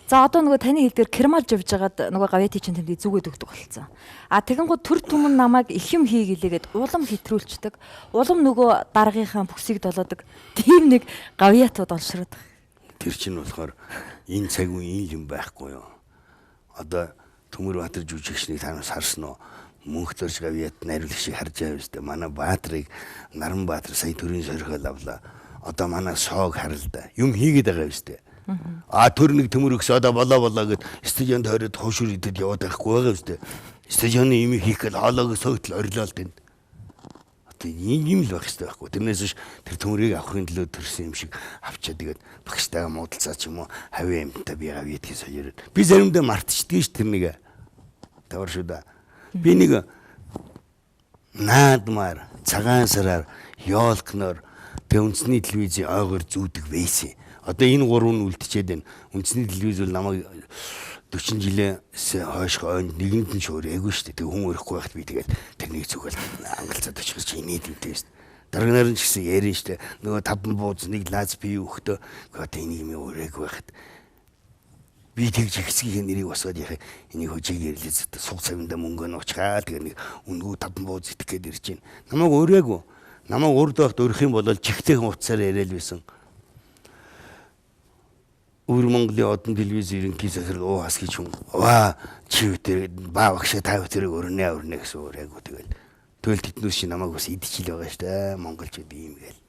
A: За одоо нөгөө таны хэл дээр кермалж явж байгаад нөгөө гавьяати чинь тэмдэг зүгээд өгдөг болцсон. А тэгэнгүүт төр түмэн намайг их юм хийгэлээгээд улам хэтрүүлцдэг. Улам нөгөө даргийнхаа бүсийг долоодог. Тийм нэг гавьяатууд олшроод байгаа.
B: Тэр чинь болохоор энэ цаг үе энэ юм байхгүй юу? Одоо Төмөр Баатар жүжигчнийг танаас харсан уу? Мөнх зорж гавьяат найруулагчийг харж байгаа үстэй. Манай Баатрыг Наранбаатар сая төрийн сорихол авлаа. Одоо манай соог харал да. Юм хийгээд байгаа үстэй. А төр нэг төмөр өгс одоо болоо болоо гэд стадионд хороод хуушур идэд яваад байхгүй байгаа үстэй. Стадионы юм хийх гээл хоолойг согтол орилоол тэнд. Одоо ийм л байх хэрэгтэй байхгүй. Тэрнээс биш тэр төмөрийг авахын төлөө төрсөн юм шиг авчаа тэгээд багштайгаа муудалцаа ч юм уу хавийн амттай би гавь идэх соёроод. Би заримдаа мартчихдгийг ш тэрнийг. Тавар шүү да. Би нэг наадмаар цагаан сараар ёолкноор тэг үндэсний телевизийн ойгоор зүүдэг байсан. Одоо энэ гурав нь үлдчихэд байна. Үндэсний телевиз бол намайг 40 жилээс хойш ойнд нэгэнд нь шуураагүй шүү дээ. Тэг хүн өрөхгүй байхад би тэгэл тэрнийг зүгэл ангалцаад очих чи инээд үнтэй шүү дээ. Дарга нар нь ч гэсэн ярина шүү дээ. Нөгөө таван бууз нэг лаз бие өгтөө одоо энийг юм өрөөгүй байхад би тэгж ихсгийн нэрийг босгоод яхаа энийг хөжиг ярьлээ суг цавинда мөнгө нуучгаа тэгээ нэг үнгүү таван бууз итгэх гээд ирж байна. Намайг өрөөгүй. Намайг урд байхад өрөх юм бол чихтэйхэн утсаар яриад байсан. Өвөр Монголын одон телевиз ерөнхий захирал уу хас гэж хүн ваа чи үтэр баа багшаа та үтэрийг өрнө өрнө гэсэн өрөөгүй тэгэл. Тэгэл тэднээс чи намайг бас идчихэл байгаа шүү дээ. Монголчууд ийм гээл.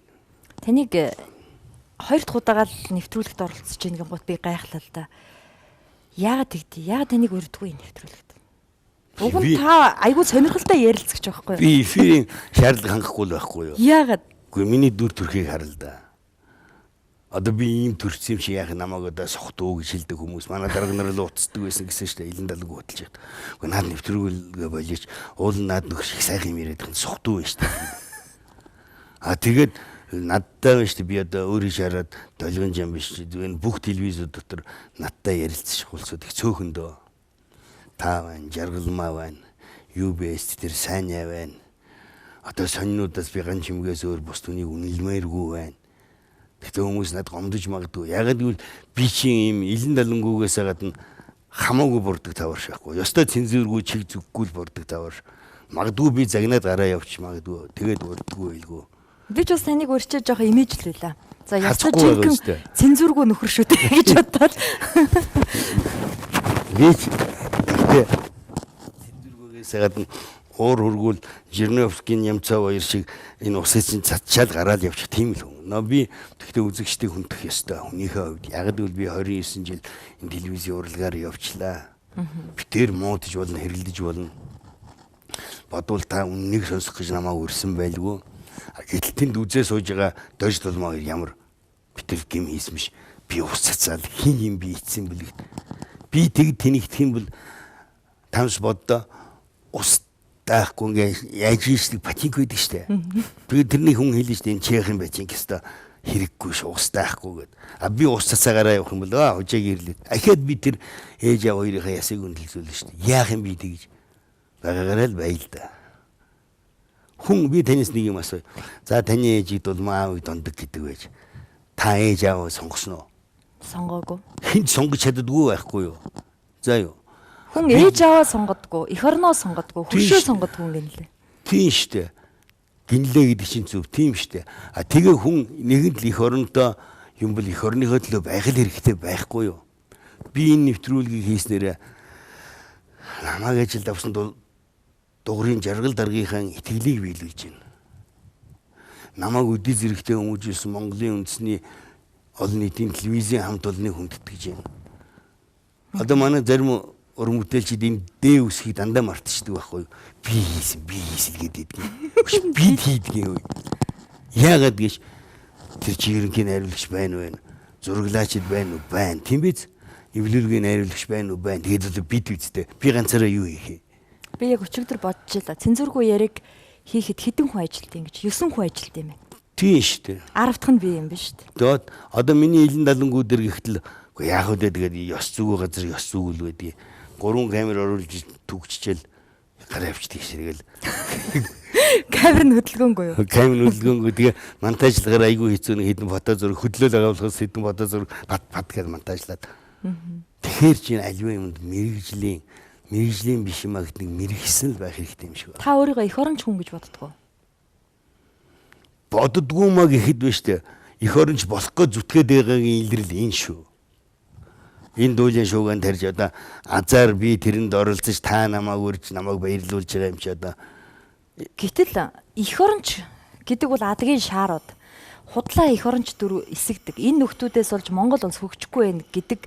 A: Таныг хоёр дахь удаага л нэвтрүүлэгт оролцож байгаа гингууд би гайхлаа л да. Яагаад тэгдэй? Яагаад таныг өрдөггүй нэвтрүүлэгт? Уг нь та айгүй сонирхолтой ярилцагч байхгүй юу?
B: Би эфирийн шаардлага хангахгүй л байхгүй юу?
A: Яагаад?
B: Үгүй миний дүр төрхийг харал да. Одоо би ийм төрсөн юм чи яах намайг одоо сохтуу гэж хэлдэг хүмүүс манай дарга нар л уцдаг байсан гэсэн шүү дээ. Илэн далаг хөдөлж яд. Үгүй наад нэвтрүүлгээ болооч уул наад нөхш их сайхан юм яриад байгаа сохтуу байна шүү дээ. А тэгээд надтай байна шүү дээ. Би одоо өөрийн шаараад долгион жам биш. Энэ бүх телевизүүд дотор надтай ярилцчих улсууд их цөөхөндөө. Та байна, Жаргалмаа байна, UBS тэр Саня байна. Одоо сонинуудаас би ган чимгээс өөр бус түүнийг үнэлмээргүй байна. Гэхдээ хүмүүс над гомдож магадгүй. Ягаад гэвэл би чинь ийм илэн далангүйгээс гадна хамаагүй бурдаг тавар шахгүй. Ёстой цензургүй чиг зүггүй л бурдаг тавар. Магадгүй би загнаад гараа явчих магадгүй. Тэгээд урдгүй байлгүй.
A: Би ч бас таныг өрчөөж жоох имижлүүлээ. За ёстой жинхэнэ цензургүй нөхөр шүү дээ гэж бодоод.
B: Би ч гэхдээ цензургүйгээс гадна уур хөргүүл Жирновскийн Нямцаа баяр шиг энэ усыг чинь цацчаал гараад явчих тийм л хүн. Но би тэгтээ үзэгчдийг хүндэх ёстой. Хүнийхээ хувьд яг гэвэл би 29 жил энэ телевизийн урлагаар явчлаа. Битэр муудаж болно, хэрэлдэж болно. Бодвол та үннийг сонсох гэж намайг үрсэн байлгүй. Гэтэл тэнд үзээ сууж байгаа дож дулмаа хоёр ямар битэр гим хийсэн биш. Би ус цацаал хин юм би ицсэн бэлэгт. Би тэг тэнэгдэх юм бол тамс боддоо ус даахгүй ингээ яаж ийшдэг патинк байдаг штэ. Тэгээд тэрний хүн хэлнэ штэ энэ чех юм бачинк өстой хэрэггүй ш ус даахгүй гэд. А би ус цацаагаараа явах юм бол аа хужааг ирлээ. Ахиад би тэр ээж аав хоёрынхаа ясыг үнэлзүүлнэ штэ. Яах юм би тэгж байгаагаараа л байл да. Хүн би танаас нэг юм асуу. За таны ээжийг дулмаа аавыг дондог гэдэг байж. Та ээж ааваа сонгосон уу?
A: Сонгоогүй.
B: Хинт сонгож чаддаггүй байхгүй юу? За юу.
A: Хүн ээж аваа сонгодгоо, эх орноо сонгодгоо, хөршөө сонгодгоо юм гэнлээ.
B: Тийм шүү дээ. Гинлээ гэдэг чинь зөв тийм шүү дээ. А тэгээ хүн нэгэнт л эх оронтой юм бол эх орныхоо төлөө байх л хэрэгтэй байхгүй юу? Би энэ нэвтрүүлгийг хийснээрээ намайг ажилд авсан дугрын жаргал даргийнхаа итгэлийг биелүүлж байна. Намайг өдий зэрэгтэй хүмүүжүүлсэн Монголын үндэсний олон нийтийн телевизийн хамт олоныг хүндэтгэж байна. Одоо манай зарим уран бүтээлчид энэ дэ үсгийг дандаа мартчихдаг байхгүй юу? Би хийсэн, би хийсэн гэдэг юм. Би хийдэг юм. Яагаад гэж тэр чи ерөнхий найруулагч байна уу? Зураглаачид байна уу? Байна. Тийм биз? Эвлүүлгийн найруулагч байна уу? Байна. Тэгээд бид үсттэй. Би ганцаараа юу хийх юм?
A: Би яг өчигдөр бодож илаа. Цензургүй яриг хийхэд хэдэн хүн ажилт юм гэж 9 хүн ажилт юм байна.
B: Тийм шүү дээ.
A: 10 дахь нь би юм биш үү?
B: Тэгээд одоо миний илэн далангүү дээр гэхтэл үгүй яах вэ тэгээд ёс зүгөө газар ёс зүг л байдгийг. 3 камер оруулж түгччихэл гараа явчихдаг ширгээл.
A: Камер нь хөдөлгөөнгүй юу?
B: Камер хөдөлгөөнгүй. Тэгээ монтажлагаар айгүй хэцүү нэг хэдэн фото зураг хөдлөөл байгаа болохоос хэдэн фото зураг бат бат гэж монтажлаад. Тэгэхээр чинь аливаа юмд мэрэгжлийн биш юм а гэдэг нэг мэрэгсэн л байх хэрэгтэй юм шиг байна.
A: Та өөрийгөө эх оронч хүн гэж боддгоо?
B: Боддгоо маа гэхэд биш үү? Эх оронч болох гэж зүтгээд байгаагийн илрэл энэ шүү. Энэ дуулийн шууган тарж одоо азар би тэрэнд оролцож та намайг урьж намайг баярлуулж байгаа юм чи одоо.
A: Гэтэл эх оронч гэдэг бол адгийн шаарууд. Худлаа эх оронч дөрөв эсэгдэг. Энэ нөхдүүдээс болж Монгол улс хөгжихгүй байх гэдэг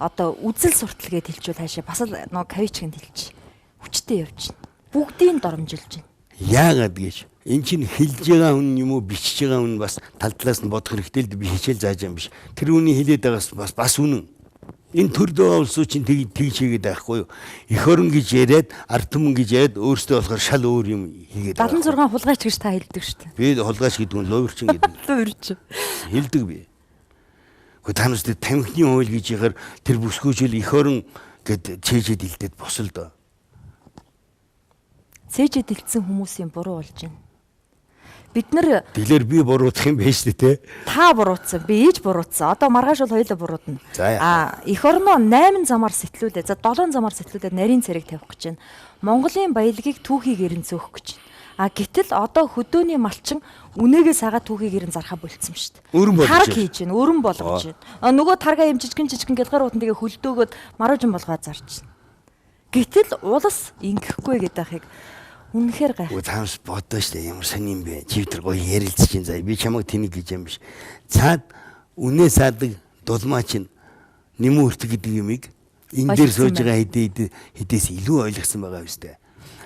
A: одоо үзэл суртал гэж хэлчихвэл хаашаа бас л нөө кавичгэнд хэлчих. Хүчтэй явж байна. Бүгдийг доромжилж байна.
B: Яагаад гэж эн чинь хэлж байгаа хүн юм уу бичиж байгаа хүн бас тал талаас нь бодох хэрэгтэй л би хичээл зааж юм биш. Тэр хүний хэлээд байгаас бас үнэн. Энэ төрд байгаа улсууд чинь тэгж хийгээд байхгүй юу? Эх орон гэж яриад, ард түмэн гэж яриад өөрсдөө болохоор шал өөр юм хийгээд
A: байгаа. 76 хулгайч гэж та хэлдэг шүү дээ.
B: Би хулгайч гэдэг нь луйварчин гэдэг.
A: Луйварчин.
B: Хэлдэг би. Гэхдээ та нар тамхины хууль гэж яхаар тэр бүсгүйчл эх орон гэд чэйжэд илдээд босол доо.
A: Цээжэд илдсэн хүмүүсийн буруу болж байна. Бид нар
B: тэгэхээр би буруутах юм байна шүү дээ, тэ.
A: Та буруутсан, би ээж буруутсан. Одоо маргааш бол хоёулаа буруутна. Аа, эх орноо 8 замаар сэтлүүлээ. За 7 замаар сэтлүүлээд нарийн цэрэг тавих гэж байна. Монголын баялагийг түүхийг эрен зөөх гэж байна. А гэтэл одоо хөдөөний малчин үнээгээ сагаа түүхийг эрен зархаа болцсон шүү
B: дээ.
A: Тараг хийж байна, өрөн болгож байна. Нөгөө таргаа юм жижигэн жижигэн гэлгар уутан тэгээ хөлдөөгөөд маруужин болгоод зарж байна. Гэтэл улс ингэхгүй гэдэг ахыг үнэхээр гайх.
B: Үгүй таамс бодоо штэ ямар сони юм бэ? Чи тэр гоё ярилцж чинь заа. Би чамайг тэнийг гэж юм биш. Цаад үнээ саадаг дулмаа чинь нэмүү өртөг гэдэг юмыг энэ дээр сууж байгаа хэдээс илүү ойлгосон байгаа юм штэ.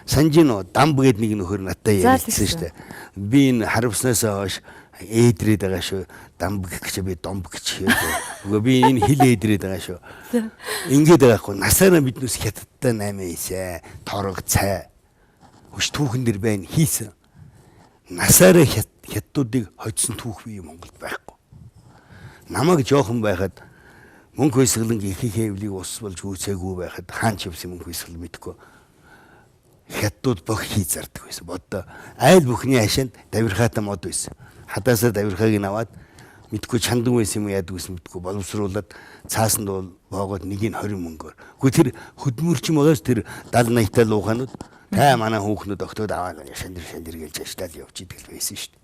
B: Санжин дамб гээд нэг нөхөр надтай ярилцсан штэ. Би энэ харавснаас хойш ээдрээд байгаа шүү. Дамб гэх гэж би домб гэж хэлээ. Үгүй би энэ хил ээдрээд байгаа шүү. Ингээд байгаа хгүй. Насаараа биднээс хятадтай 8 ийсэ. Торог цай. Хөш түүхэн дэр байна хийсэн. Насаараа хятадуудыг хоцсон түүх бий Монголд байхгүй. Намайг жоохон байхад мөнх баясгалан ихийнхээ эвлийг ус болж үүсээгүй байхад хаан ч явсан мөнх баясгал мэдгүй. Хятадууд бох хий зардаг байсан. Боддоо айл бүхний хашаанд давирхаатай мод байсан. Хадаасаа давирхааг нь аваад мэдгүй чандан байсан юм яадаг байсан мэдгүй боловсруулад цаасанд бол боогод нэг нь 20 мөнгөөр. Үгүй тэр хөдмөрч юм байгаас тэр 70 80 та лууханууд та манай хүүхнүүд огтод аваад шандэр гэлж ажиллаад явж идэг л байсан шүү дээ.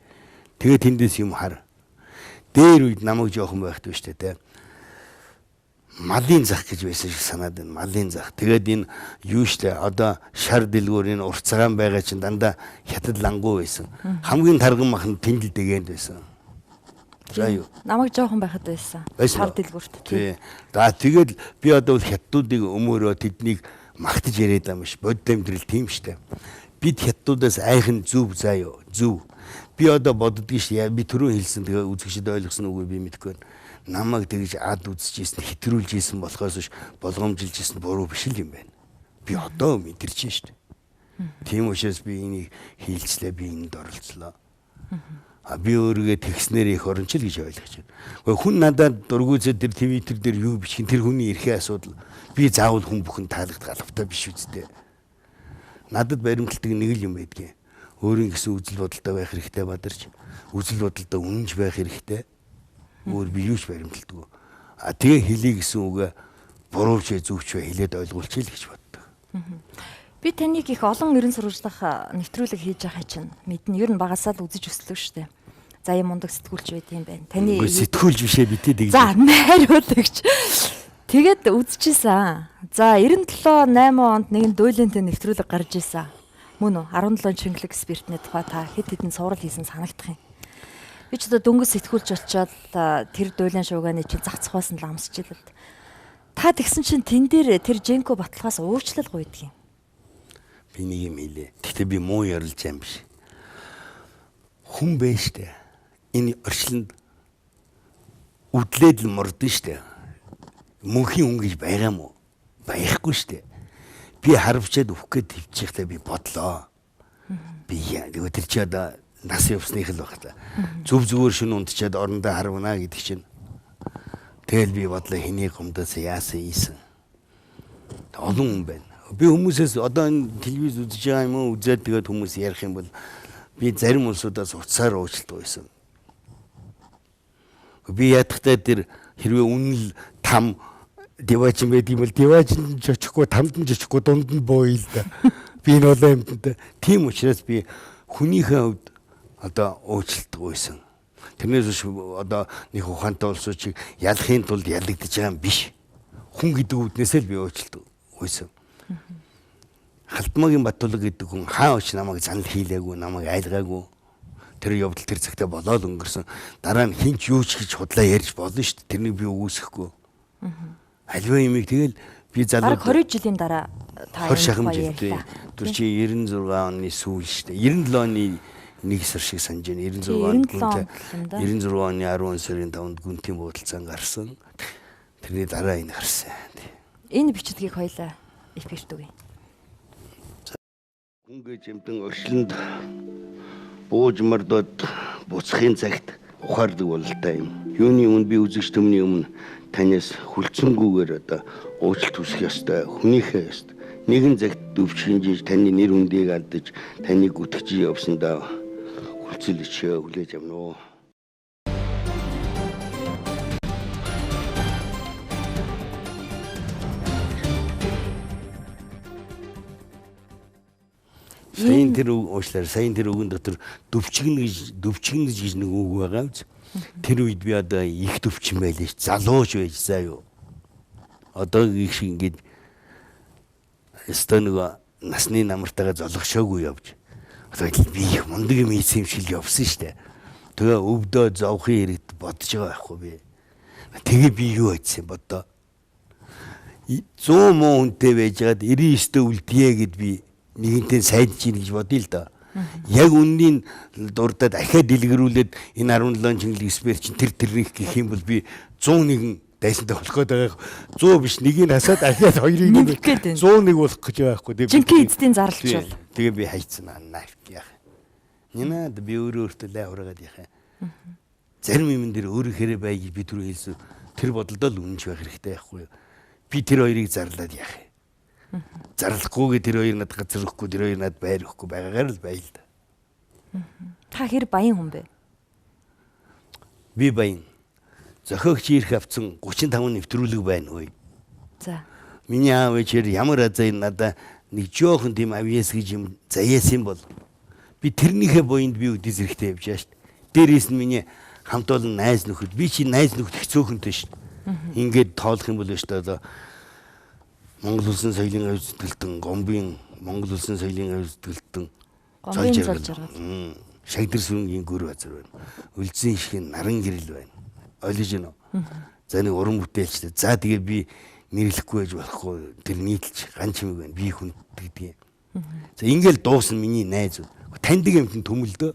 B: Тэгээ тэндээс юм хар. Дээр үед намайг жоохон байхад биш үү те. Малын зах гэж байсан шиг санаад байна. Малын зах. Тэгээд энэ юу штэ одоо шар дэлгүүр энэ урт цагаан байгаа чинь дандаа хятад лангуу байсан. Хамгийн тарган мах нь тэндэл дэгэнд байсан. За юу.
A: Намайг жоохон байхад байсан. Шар дэлгүүрт.
B: Тий. За тэгээд би одоо бол хятадуудыг өмөрөө тэднийг магтаж яриад байгаа юм биш. Бодит амьдрал тийм штэ. Бид хятадуудаас айхан зөв заа юу. Зөв. Би одоо боддгийг ш. Би түрүү хэлсэн тэгээ үзэгчд ойлгосон үгүй би мэдэхгүй байна. Намайг тэгж ад үзэж ийсэн, хэтрүүлж ийсэн болохоос биш болгоомжилж ийсэн буруу биш л юм байна. Би одоо мэдэрч шин штэ. Тийм учраас би энийг хийлцлээ, би энэнд оролцлоо. А би өөрийгөө тэгснээр их оронч л гэж ойлгож байна. Гэхдээ хүн надад дургуйцээ тэр Twitter дээр юу бичих тэр хүний эрхийн асуудал. Би заавал хүн бүхэн таалагдах албатай биш үсттэй. Надад баримталдаг нэг л юм байдгийг. Өөрийн гэсэн үзэл бодолтой байх хэрэгтэй бадарч, үзэл бодолтой үнэнч байх хэрэгтэй. Өөр би юу ч баримталдаггүй. А тэгээ хэлий гэсэн үгээ бурууч зөвч хэлээд ойлгуулчих л гэж боддог.
A: Би таныг их олон ерэн сурвалжлах нэвтрүүлэг хийж байгаа чинь мэднэ. Ер нь багасаа л үзэж өслөө шүү дээ. За юм мундаг сэтгүүлч байт юм байна. Таны
B: сэтгүүлч бишээ битээ
A: тэгж. За найруулагч. Тэгээд үзчихсэн. За 97 8 онд нэгэн дуулинтай нэвтрүүлэг гарч исэн. Мөн үү? 17 чингэлэг спиртний тухай та хэд хэдэн сурал хийсэн санагдах юм. Би ч одоо дөнгөж сэтгүүлч болчоод тэр дуулин шуугааны чинь зах цохоос нь ламсч ил л. Та тэгсэн чинь тэн дээр тэр Женко баталгаас уучлал гуйдаг юм.
B: Би нэг юм хэлээ. Гэхдээ би муу ярилж юм биш. Хүн бэ штэ. Энэ орчлонд үдлээд л мордсон штэ. Мөнхийн хүн гэж байгаа юм уу? Байхгүй штэ. Би харавчаад өөх гээд төвчихлээ би бодлоо. Би тэгээ тэр чи одоо нас явсных л баг та. Зүв зүгээр шин унтчаад орондоо харвна гэдэг чинь. Тэгэл би бодлоо хэнийг гомдоос яасан ийсэн. Олон хүн байна. Би хүмүүсээс одоо энэ телевиз үзэж байгаа юм уу үзээд тэгээд хүмүүс ярих юм бол би зарим улсуудаас утсаар уучлалт байсан. Би ядахтай тэр хэрвээ үнэн л там диваачин байдаг юм бол диваачин ч очихгүй тамд нь ч очихгүй дунд нь боо л да. Би энэ олон юмтай. Тийм учраас би хүнийхээ хувьд одоо уучлалт гуйсан. Тэрнээс биш одоо нэг ухаантай улсуудыг ялахын тулд ялагдаж байгаа юм биш. Хүн гэдэг үднээсээ л би уучлалт гуйсан. Халтмаагийн Батулга гэдэг хүн хаа очиж намайг занал хийлээгүй, намайг айлгаагүй. Тэр явдал тэр цагтаа болоод өнгөрсөн. Дараа нь хин ч юу ч гэж худлаа ярьж болно шүү дээ. Тэрнийг би үгүйсэхгүй. Аливаа юмыг тэгэл би залуу
A: бараг 20 жилийн дараа та
B: 20 шахам жил тэр чи 96 оны сүүл шүү дээ. 97 оны 1 сар шиг санаж байна. 96 96 оны 10 сарын 5-нд гүнтийн буудалцаан гарсан. Тэрний дараа энэ гарсан.
A: Энэ бичлэгийг хоёлаа эфирт өгье.
B: Хүн гэж юмтан орчлонд бууж мордоод буцахын цагт ухаардаг бололтой юм. Юуны өмнө би үзэгч төмний өмнө танаас хүлцэнгүүгээр одоо уучлалт хүсэх ёстой, хүнийхээ ёстой. Нэгэн цагт өвчгөнжиж таны нэр хүндийг алдаж, таныг гүтгэж явсандаа хүлцэл өчөө хүлээж авна уу. Саяын тэр уучлаарай, саяын тэр үгэн дотор дөвчгөн гэж нэг үг байгаа биз. Тэр үед би одоо их дөвчин байлаа ш. Залууч байж заа юу. Одоо их шиг ингээд өстой нөгөө насны намартайгаа золгошоогүй явж. Одоо би их мундаг юм хийсэн юм шиг явсан штэ. Тэгээ өвдөө зовхын хэрэгт бодож байгаа байхгүй би. Тэгээ би юу хийсэн боддоо. 100 муу хүнтэй байжгаад 99-тэй үлдъе гэд би нэгэнтээ сайдж ийн гэж бодъё л доо. Яг үннийг дурдаад ахиад дэлгэрүүлээд энэ 17 чингэл эксперт чинь тэр тэрнийх гэх юм бол би 101 дайсантай болох гээд байгаа. 100 биш нэгийг хасаад ахиад хоёрыг 101 болох гэж байгаа байхгүй.
A: Жинхэнэ эцдийн зарлч бол.
B: Тэгээ би хайцсан аа яах. Нинад би өөрөө өөртөө лай хураагаад яах. Зарим юм дээр өөрийнхээрээ бай гэж би түрүү хэлсэн. Тэр бодолдоо л үнэнч байх хэрэгтэй байхгүй юу. Би тэр хоёрыг зарлаад яах юм. Зарлахгүйгээ тэр хоёр надад газар өгөхгүй, тэр хоёр надад байр өгөхгүй байгаагаар л бай л да.
A: Та хэр баян хүн бэ?
B: Би баян. Зохиогч ирэх авцсан 35 нэвтрүүлэг байна хөөе.
A: За.
B: Миний аав ээж ямар азай надаа нэг жоохон тийм авьяас гэж юм заяасан бол би тэрнийхээ буянд би өдөөс эрэхтэй явж байгаа шүү дээ. Дээрээс нь миний хамт олон найз нөхөд би чи найз нөхөд их цөөхөнтэй шүү дээ. Ингээд тоолох юм бол шүү дээ одоо Монгол улсын соёлын аюул зүтгэлтэн, Гомбын Монгол улсын соёлын аюул зүтгэлтэн,
A: Гомбын зол жаргал,
B: Шагдэр сүнгийн гүр базар байна. Үлзэн ишгийн наран гэрэл байна. Ойлгож байна уу? За нэг уран бүтээлчтэй. За тэгээ би нэрлэхгүй байж болохгүй. Тэр нийтлж ган чимэг байна. Би хүндэгдэг. За ингээл дуусна миний найз. Таньдаг юмтэн төмөлдөө.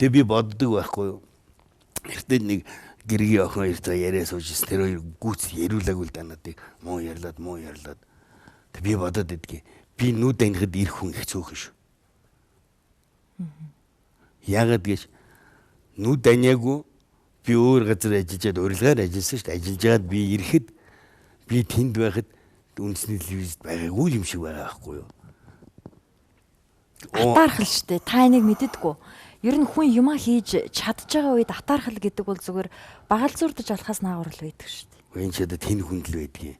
B: Тэгээ би боддог байхгүй юу? Эртээ нэг гэргийн охин хоёр цаа яриа сууж ирсэн. Тэр хоёр гүйц яриулаагүй л да надыг муу ярьлаад. Тэг би бодоод идэгий. Би нүд анихад ирэх хүн их цөөхөн шүү. Яагаад гэж нүд аниагүй би өөр газар ажиллаж урилгаар ажилласан шүү дээ. Ажиллаж байгаад би ирэхэд би тэнд байхад үндэсний телевизэд байгаагүй юм шиг байгаа байхгүй юу?
A: Атаархал шүү дээ. Та энийг мэддэггүй. Ер нь хүн юмаа хийж чадж байгаа үед атаархал гэдэг бол зүгээр багалзуурдаж алхаас наагур л байдаг шүү дээ.
B: Энэ ч одоо тэнэг хүндэл байдгийг.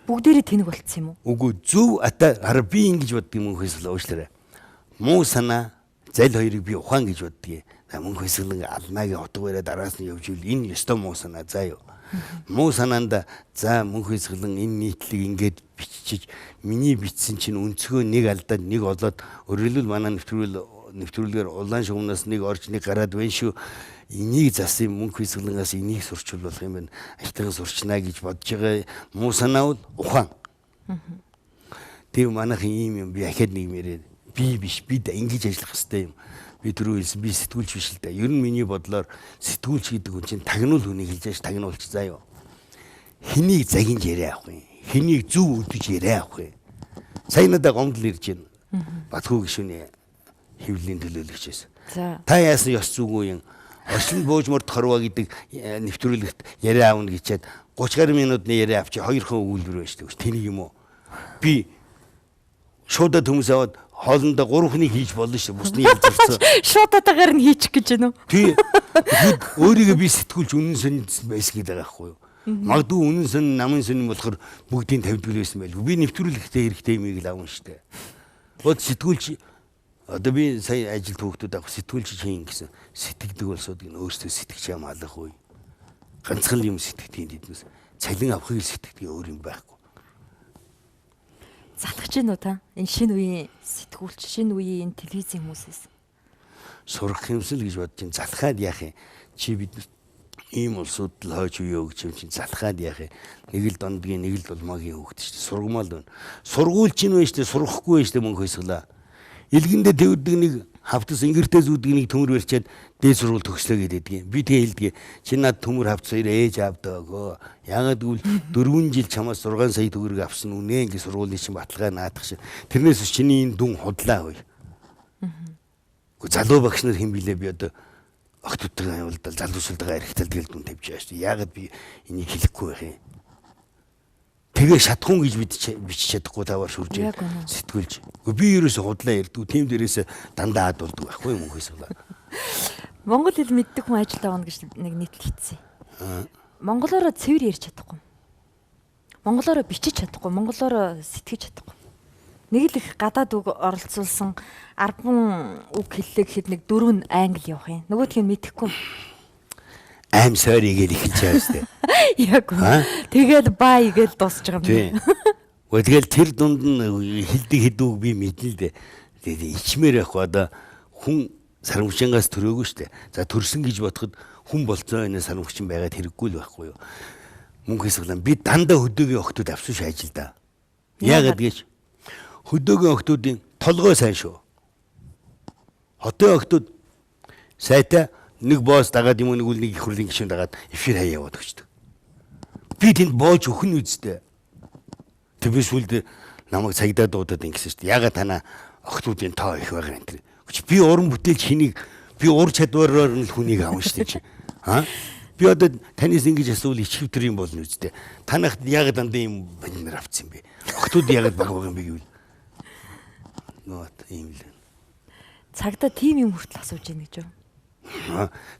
A: Бүгдээрээ тэнэг болцсон юм уу?
B: Үгүй зөв ата хараа би ингэж боддог юм хөөс уучлаарай. Муу санаа зал хоёрыг би ухаан гэж боддгийг. Мөнх хэсгэлэн алнаагийн утга бариад араас нь явж ивэл энэ ёстой муу санаа заа юу. Муу санаанд за мөнх хэсгэлэн энэ нийтлэг ингээд бичиж миний бичсэн чинь өнцгөө нэг алдаад нэг олоод өөрөлдвөл манай нэвтрүүлгээр улаан шугамнаас нэг орж нэг гараад байна шүү. Энийг засан мөнх хэсгэлэнгээс энийг сурчвал болох юм байна. Аштайхан сурчнаа гэж бодож байгаа муу санаа бол ухаан. Тэр манайхан ийм юм би ахиад нэг мэрээ би биш бид ингэж ажиллах хэрэгтэй юм. Би түрүү хэлсэн би сэтгүүлч биш л дээ. Ер нь миний бодлоор сэтгүүлч гэдэг хүн чинь тагнуул хүнийг хэлж яаж тагнуулч заа юу. Хэнийг загинж яриа авах юм. Хэнийг зөв өдөж яриа авах юм. Сая надад гомдол ирж байна. Батхүү гишүүний хэвлэлийн төлөөлөгч байсан. Та яасан ёс зүгүү юм. Орчлон бууж морд хорвоо гэдэг нэвтрүүлэгт яриа авна гэчээд 30 гаруй минутны яриа авчи хоёрхан өгүүлбэр байж дээ. Тэнийг юм уу? Би шуудад хүмүүс аваад хоолндоо гурван хүнийг хийж болно шүү. Бусны ялзарсан.
A: Шуудатаагаар нь хийчих гэж байна уу?
B: Тий. Өөрийгөө би сэтгүүлч үнэн сонь байсан гэдэг байгаа байхгүй юу? Магадгүй үнэн сонь, намын сонь болохоор бүгдийн тавьдаг байсан байлгүй. Би нэвтрүүлэхтэй хэрэгтэй юмыг л авна шүү дээ. Бод сэтгүүлч одоо би сая ажилд хүүхдүүд авах сэтгүүлч хийн гэсэн сэтгэдэг болсод гин өөрсдөө сэтгэж юм алах үе. Ганцхан юм сэтгэдэг тэднээс цалин авахыг сэтгэдэг өөр юм байхгүй.
A: Залхаж гин үү та? Энэ шинэ үеийн сэтгүүлч, шинэ үеийн энэ телевизийн хүмүүсээс.
B: Сурах юмсан л гэж бодож чинь залхаад яах юм? Чи бид ийм улсууд л хойч үе өгч юм чинь залхаад яах юм? Нэг л дондгийн нэг л дулмаагийн хүүхэд шүү дээ. Сургамал байна. Сургууль чинь байна шүү дээ. Сурахгүй байна шүү дээ мөнх хэсгэлээ. Илгэндээ тэвэрдэг нэг хавтас ингэртэй зүүдэг нэг төмөр барьчаад дээд сургууль төгслөө гэдэг юм. Би тэгээ хэлдэг. Чи над төмөр хавтас хоёр ээж аавдаа өгөө. Яагаад гэвэл 4 жил чамаас 6 сая төгрөг авсан үнэ ингэ сургуулийн чинь баталгаа наадах шин. Тэрнээс биш чиний энэ дүн худлаа хөөе. Гэхдээ залуу багш нар хэн билээ би одоо охтуудтайгаа явуулдал залуучуудаа эрхтэл тэгэл дүн тавьж байгаа шүү дээ. Яагаад би энийг хэлэхгүй байх юм? Тэгээ шатхуун гэж бид бичиж чадахгүй таваар шүрж сэтгүүлж. Гэхдээ би ерөөсө худлаа ярьдгүй. Тим дээрээс дандаа ад болдог байхгүй юм хөөс худлаа.
A: Монгол хэл мэддэг хүн ажилд авна гэж нэг нийтлэл хийсэн. Монголоор цэвэр ярьж чадахгүй. Монголоор бичиж чадахгүй, монголоор сэтгэж чадахгүй. Нэг л их гадаад үг оролцуулсан 10 үг хэллээ гэхэд нэг 4 нь англи явах юм. Нөгөөх нь мэдэхгүй.
B: I'm sorry гэж эхэлж байгаа шүү дээ.
A: Яг үнэ. Тэгээд bye гэж дуусч байгаа юм.
B: Тийм. Гэхдээ тэгэл тэр дунд нь хэлдэг хэд үг би мэднэ л дээ. Тэгээд ичмээр байхгүй одоо хүн сарамгчингаас төрөөгүй шүү дээ. За төрсөн гэж бодоход хүн болцоо энэ сарамгчин байгаад хэрэггүй л байхгүй юу. Мөнх хэсгэлэн би дандаа хөдөөгийн охтууд авсан шүү ажилдаа. Яагаад гэж хөдөөгийн охтуудын толгой сайн шүү. Хотын охтууд сайтай нэг босс дагаад юм нэг үл нэг их хурлын гишүүн дагаад эфир хаяа яваад өгчдөг. Би тэнд боож өхөн үсттэй. Тэг би сүлд намайг цагдаа дуудаад ингэсэн шүү дээ. Яагаад танаа охтуудын тоо их байгаа юм тэр. Би уран бүтээлч хэнийг би ур чадвараар нь л хүнийг авна шүү дээ чи. Аа? Би одоо танаас ингэж асуувал ичхэвтер юм болно үсттэй. Танахт яагаад дандаа юм банер авцсан юм бэ? Охтууд яагаад баг баг юм бэ гэвэл нөт ийм л.
A: Цагдаа тийм юм хүртэл асууж ийн гэж юу?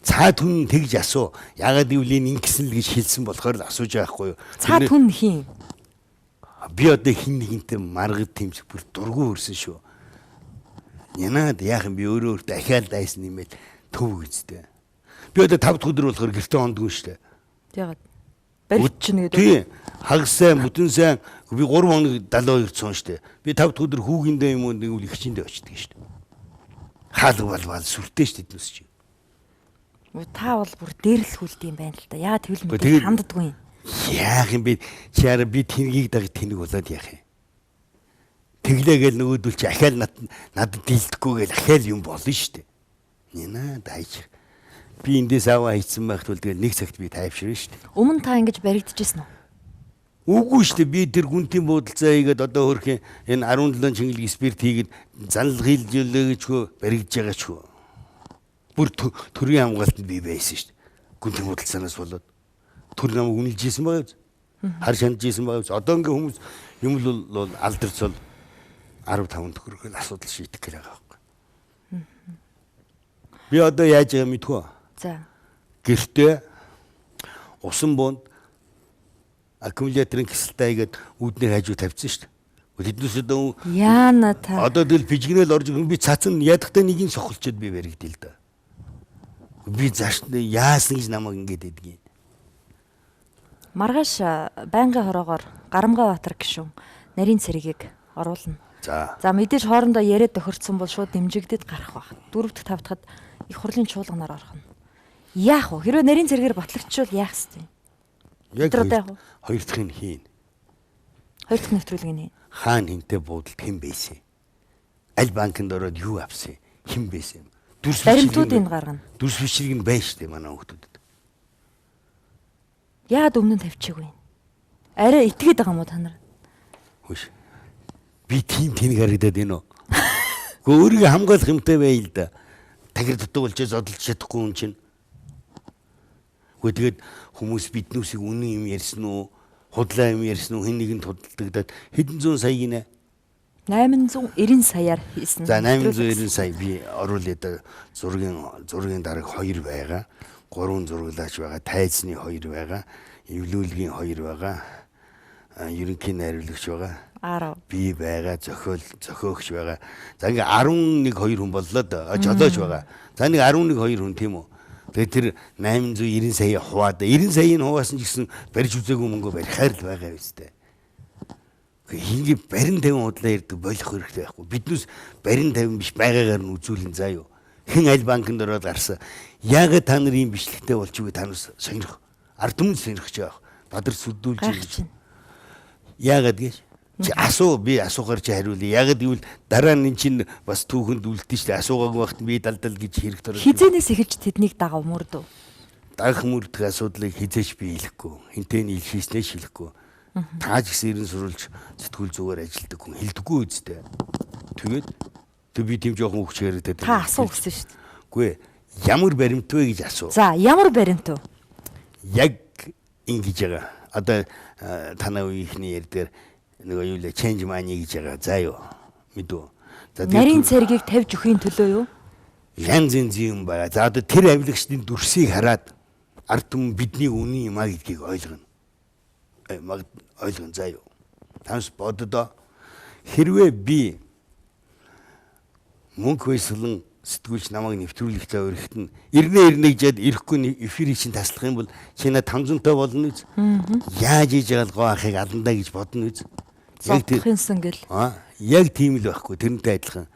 B: Цаа түн тэгж асуу. Яагаад гэвэл энэ ингэсэн л гэж хэлсэн болохоор л асууж байгаа хгүй юу?
A: Цаа түн хин?
B: Би одоо хин нэгэнтэй маргад тэмцэх бүр дургу хөрсөн шүү. Нянаад яах юм би өөрөө өөртөө ахиал дайсан юм байл төв гэжтэй. Би одоо 5 дахь өдөр болохоор гэртээ ондгүй шүү дээ.
A: Яагаад? Баригдчихна гэдэг.
B: Тийм. Хагас сайн, бүтэн сайн би 3 хоног 72 цоон шүү дээ. Би 5 дахь өдөр хүүгиндээ юм уу нэг үл ихчиндээ очдөг шүү дээ. Хаалга балбал сүртэй шүү дээ эднүс чи.
A: Та бол бүр дээрлэхүүлд юм байна л да. Яа тэгэл мэдээ ханддаггүй юм.
B: Яах юм бэ? Чи араа би тэнгийг даг тэнэг болоод яах юм? Тэглээгээл нөгөөдөл чи ахаал надад дийлдэхгүй гээл ахаал юм болно шүү дээ. Нина дайж. Би эндээс аваа хийцэн байх тул тэгэл нэг цагт би тайвширна шүү дээ.
A: Өмнө та ингэж баригдчихсэн үү?
B: Үгүй шүү дээ. Би тэр гүнтийн буудалцаа хийгээд одоо хөрхийн энэ 17 чингэлэг спирт хийгээд занл хийлжүүлээ гэж хөө баригдж байгаа ч хөө. Бүр төрийн хамгаалтанд би байсан шүү дээ. Гүнтийн буудалцаанаас болоод төр намайг үнэлж исэн байгаа биз? Хар шаналж исэн байгаа биз? Одоо ингээ хүмүүс юм л бол алдарцол 15 төгрөгөөр асуудал шийдэх гэж байгаа байхгүй. Би одоо яаж байгаа мэдхүү?
A: За.
B: Гэртээ усан буунд аккумуляторын кисэлтэй хийгээд үүдний хажуу тавьсан шүү дээ. Тэднээс одоо
A: яана та.
B: Одоо тэгэл пижгнэл орж би цацсан ядахтай нэгийг сохолчод би баригдъя л да. Би зааш яасан гэж намайг ингэж байдгийг.
A: Маргааш байнгын хороогоор Гарамгай Баатар гишүүн нарийн цэргийг оруулна.
B: За.
A: За мэдээж хоорондоо яриад тохирцсон бол шууд дэмжигдэд гарах байх. 4 дахь 5 дахьд их хурлын чуулганаар орох нь. Яах вэ? Хэрвээ нарийн цэргээр батлагдчихвал яах ёстой юм?
B: Яг хоёр дахь нь хийн.
A: Хоёр дахь нэвтрүүлгийг нь.
B: Хаан хинтэй буудалд хэн байсан? Аль банкнд ороод юу авсан? Хэн байсан юм? Дүрс
A: баримтуудыг гаргана.
B: Дүрс бичлэг нь байна шүү дээ манай хүүхдүүдэд.
A: Яагаад өмнө нь тавьчихгүй юм? Арай итгээд байгаа юм уу та нар?
B: Хөш. Би тийм тэнэг харагдаад байна уу? Гэхдээ өөрийгөө хамгаалах юмтай байл л да. Тагир дутуу болчоо зодолж чадахгүй хүн чинь. Гэхдээ тэгээд хүмүүс биднүүсийг үнэн юм ярьсан уу? Худлаа юм ярьсан уу? Хэн нэгэнд худалдагдаад хэдэн зуун сая гинэ?
A: 890 саяар хийсэн.
B: За 890 сая би оруулъя да. Зургийн дараг 2 байгаа. 3 зураглаач байгаа. Тайзны 2 байгаа. Эвлүүлгийн 2 байгаа. Ерөнхий найруулагч байгаа.
A: 10.
B: Би байгаа, зохиогч байгаа. За ингээ 11 2 хүн боллоо да. Жолооч байгаа. За нэг 11 2 хүн тийм үү? Тэгээд тэр 890 сая хуваад 90 саяыг хуваасан ч гэсэн барьж үзээгүй мөнгө барихаар л байгаа биз дээ. Ингээ барин тавин худлаа ярьдаг болох хэрэгтэй байхгүй. Биднээс барин тавин биш байгаагаар нь үзүүлэн заа юу. Хэн аль банкнд ороод гарсан. Яагаад та нар ийм бичлэгтэй болж үгүй та нар сонирх. Ард түмэн сонирхож байгаа. Бадар сүдүүлж
A: Гайхаж байна.
B: Яагаад гэж? Чи асуу би асуухаар чи хариулъя. Яагаад гэвэл дараа нь чинь бас түүхэнд үлдэн шүү дээ. Асуугаагүй байхад би далдал гэж хэрэг төрөж.
A: Хизээнээс эхэлж тэднийг дагав мөрдөв.
B: Дагах мөрдөх асуудлыг хизээч би хэлэхгүй. Хинтээ нь хийснээ ч хэлэхгүй. Та ч гэсэн ерэн сурулж сэтгүүл зүгээр ажилтдаг хүн хэлдэггүй үстэй. Тэгээд тэг би тийм жоохон хөвч яриад.
A: Та асуу гэсэн шүү дээ.
B: Үгүй ямар баримт вэ гэж асуу.
A: За ямар баримт вэ?
B: Яг ингэж байгаа. Одоо танай үеийнхний ярьдгаар нөгөө юу лээ change money гэж байгаа. За юу. Мэдүү.
A: За нарийн цэргийг тавьж өгөхийн төлөө юу?
B: Янз янз юм байгаа. За одоо тэр авилагчдын дүрсийг хараад ард түмэн бидний үнэн юм а гэдгийг ойлгоно. Ойлгоно заа юу. Танаас боддоо хэрвээ би мөнх вэсэлэн сэтгүүлч намайг нэвтрүүлэгтээ өргөхт нь ирнэ ирнэ гэжээд ирэхгүй эфирийг чинь таслах юм бол чи наа 500 таа болно үз. Яаж хийж байгаа л гоо ахыг аландаа гэж бодно үз.
A: Яг тэр гэл.
B: Яг тийм л байхгүй тэрнтэй адилхан.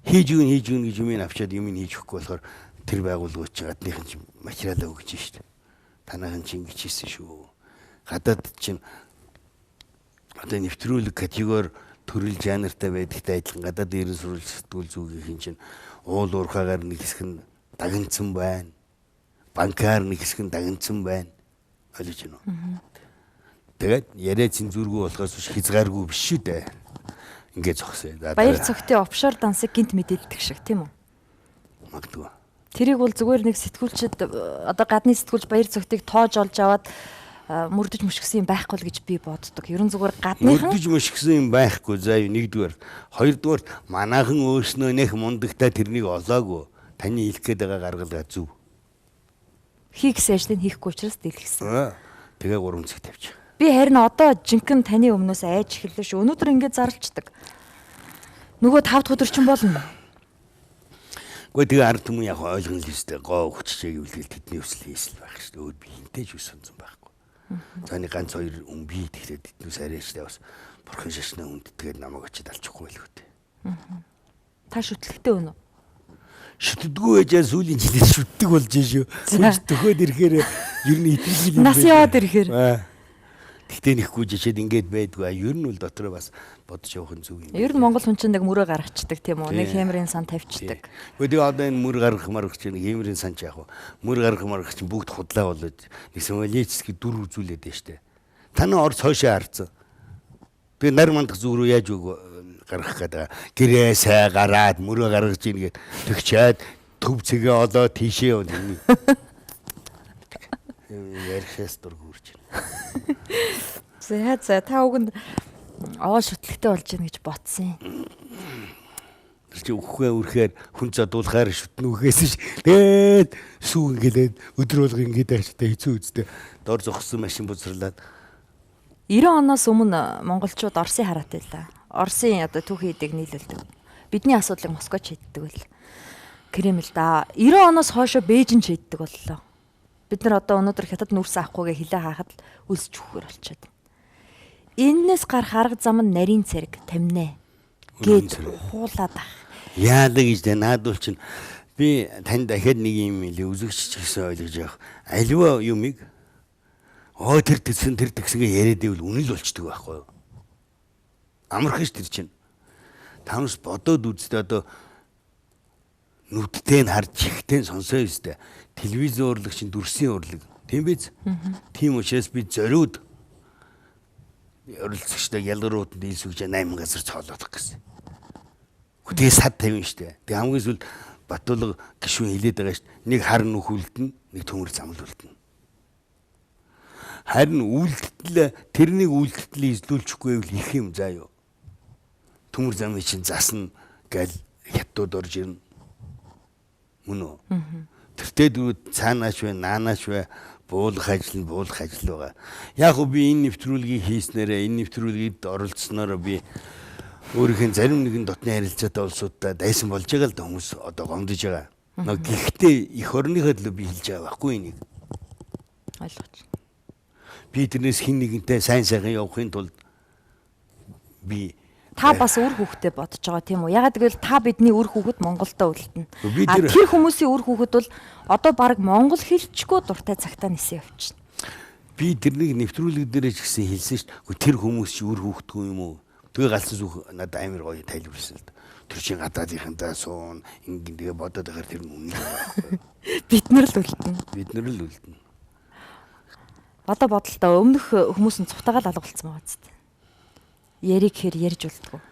B: Хийж өгнө хийж өгнө гэж юм авчиад юм хийж өгөхгүй болохоор тэр байгууллагууд чинь гадныхан чинь материалаа өгч шít. Танайхан чинь ингэж хийсэн шүү. Гадаад чинь одоо нэвтрүүлэг категори төрөл жанртай байдагтай адилхан гадаад ерэн сурвалж сэтгүүл зүүгийнхэн чинь уул уурхаагаар нэг хэсэг нь дагнцсан байна. Банкаар нэг хэсэг нь дагнцсан байна. Ойлгож байна уу? Тэгээд яриа цензургүй болохоос биш хязгааргүй биш шүү дээ. Ингээд зогсъё.
A: Баяр цогтын офшор дансыг гинт мэдээлдэг шиг тийм үү?
B: Магадгүй.
A: Тэрийг бол зүгээр нэг сэтгүүлчд одоо гадны сэтгүүлч баяр цогтыг тоож олж аваад мөрдөж мөшгсөн юм байхгүй л гэж би боддог. Ерөн зүгээр гадныхан
B: мөрдөж мөшгсөн юм байхгүй. За нэгдүгээр. Хоёрдугаар манайхан өөрснөө нэх мундагтай тэрнийг олоогүй. Таны хэлэх гээд байгаа гаргалгаа зөв.
A: Хий гэсэн ажлыг хийхгүй учраас дэлгэсэн.
B: Тэгээ 3 цаг тавьчих.
A: Би харин одоо жинхэнэ таны өмнөөс айж эхэллээ шүү. Өнөөдөр ингэ зарлцдаг. Нөгөө 5 дахь өдөр чинь болно.
B: Гэхдээ тэгээ ард түмэн яг ойлгоно л ёстой. Гоо өгчжээ гэвэл тэдний өсөл хийсэл байх шүү дээ. Өөр би хинтэй ч үс сонсон байхгүй. За нэг ганц хоёр үн би тэгэхээр тэднээс арай штэ бас бурхан шашнаа хүндэтгээд намайг очиад алчихгүй байлгүй дээ.
A: Та шүтлэгтэй өнө?
B: Шүтдэггүй байжаа сүүлийн жилээс шүтдэг болж шүү. Хүч төхөөд ирэхээр ер нь итгэл юм.
A: Нас яваад ирэхээр.
B: Тэгтээ нэхгүй жишээд ингээд байдгүй. Ер нь бол дотроо бас бодож явах нь зөв юм.
A: Ер нь Монгол хүн чинь нэг мөрөө гаргацдаг тийм үү? Нэг хэмрийн сан тавьчихдаг.
B: Гэхдээ тэгээ одоо энэ мөр гаргах маргах чинь хэмрийн сан ч яах вэ? Мөр гаргах маргах чинь бүгд худлаа болоод нэг символический дүр үзүүлээд байна штэ. Танаа орц хойшоо харцсан. Тэгээ нар мандах зүг рүү яаж гаргах гэдэг. Гэрээсээ гараад мөрөө гаргаж ийн гээд тэгчээд төв цэгээ олоо тийшээ явна. Ярихаас дург үрж байна.
A: За за та үгэнд овоо шүтлэгтэй болж гин гэж бодсон.
B: Тэр чи үхэхээ үрхээр хүн задуулахаар шүтнэ үхээс ш. Тэгээд сүү ингэлээд өдөр болго ингээд байштай хэцүү үстэй. Дор зогссон машин бузарлаад
A: 90 оноос өмнө монголчууд Оросын хараатай байлаа. Оросын одоо түүхийн эдийг нийлүүлдэг. Бидний асуудлыг Москвад шийддэг байл. Кремль да. 90 оноос хойшоо Бээжин шийддэг боллоо. Бид нар одоо өнөөдөр хятад нүрс авахгүйгээ хилээ хаахад л өлсч өгөхөр болчиход. Эннээс гарах арга зам нь нарийн цэрэг тамнэ гээд хуулаад ах.
B: Яалаа гэж тэ наадвал чинь би танд дахиад нэг юм хэлээ үзэгч ч гэсэн ойлгож явах. Аливаа юмыг оо тэр тэгсэн тэр тэгсэнгээ яриад ивэл үнэн л болчдөг байхгүй юу? Амархан ш тэр чинь. Танаас бодоод үзтээ одоо нүдтэй нь харж чихтэй нь сонсоо ёстой. Телевизийн урлаг чинь дүрсийн урлаг. Тийм биз? Тийм учраас би зориуд оролцогчтой ялгарууданд дийлсүгж 8 газар цоолоодох гэсэн. Тэгээ сад тавина штэ. Тэгээ хамгийн сүүлд Батулга гишүүн хилээд байгаа штэ. Нэг хар нүх үлдэнэ, нэг төмөр замл үлдэнэ. Харин үлдтэл тэрнийг үлдтэл эзлүүлчихгүй байвал их юм заа юу. Төмөр замын чинь засна гал хятадууд орж ирнэ. Мөн үү? Тэртээ дөрүүд цаанааш вэ, наанаач вэ буулгах ажил нь буулгах ажил байгаа. Яг хөө би энэ нэвтрүүлгийг хийснээрээ, энэ нэвтрүүлгийг оролцсоноор би өөрийнх нь зарим нэгэн дотны харилцаатай улсуудтай дайсан болж байгаа л да хүмүүс одоо гомдож байгаа. Но гэхдээ эх орныхоо төлөө би хэлж байгаа байхгүй энийг.
A: Ойлгож.
B: Би тэрнээс хин нэгэнтэй сайн сайхан явахын тулд би
A: Та бас үр хүүхдээ бодож байгаа тийм үү? Ягаад гэвэл та бидний үр хүүхэд Монголдо үлдэнэ. А тэр хүмүүсийн үр хүүхэд бол одоо баг монгол хэлчгүй дуртай цагтаа нисэн явчихна.
B: Би тэрнийг нэвтрүүлэг дээрээ ч гэсэн хэлсэн шүү дээ. Тэр хүмүүс чи үр хүүхдгүй юм уу? Тэгээ галсан зүх надад амар гоё тайлбарласан л да. Тэр чинь гадаадынхантай суун ингэн тэгээ бодоод байхаар тэр нь үнэн байхгүй.
A: Бид нар л үлдэнэ.
B: Бид нар л үлдэнэ.
A: Одоо бодолтой өмнөх хүмүүс нь цутагаал алга болцсон байгаа зү. Яриг хэр ярьж болдгоо.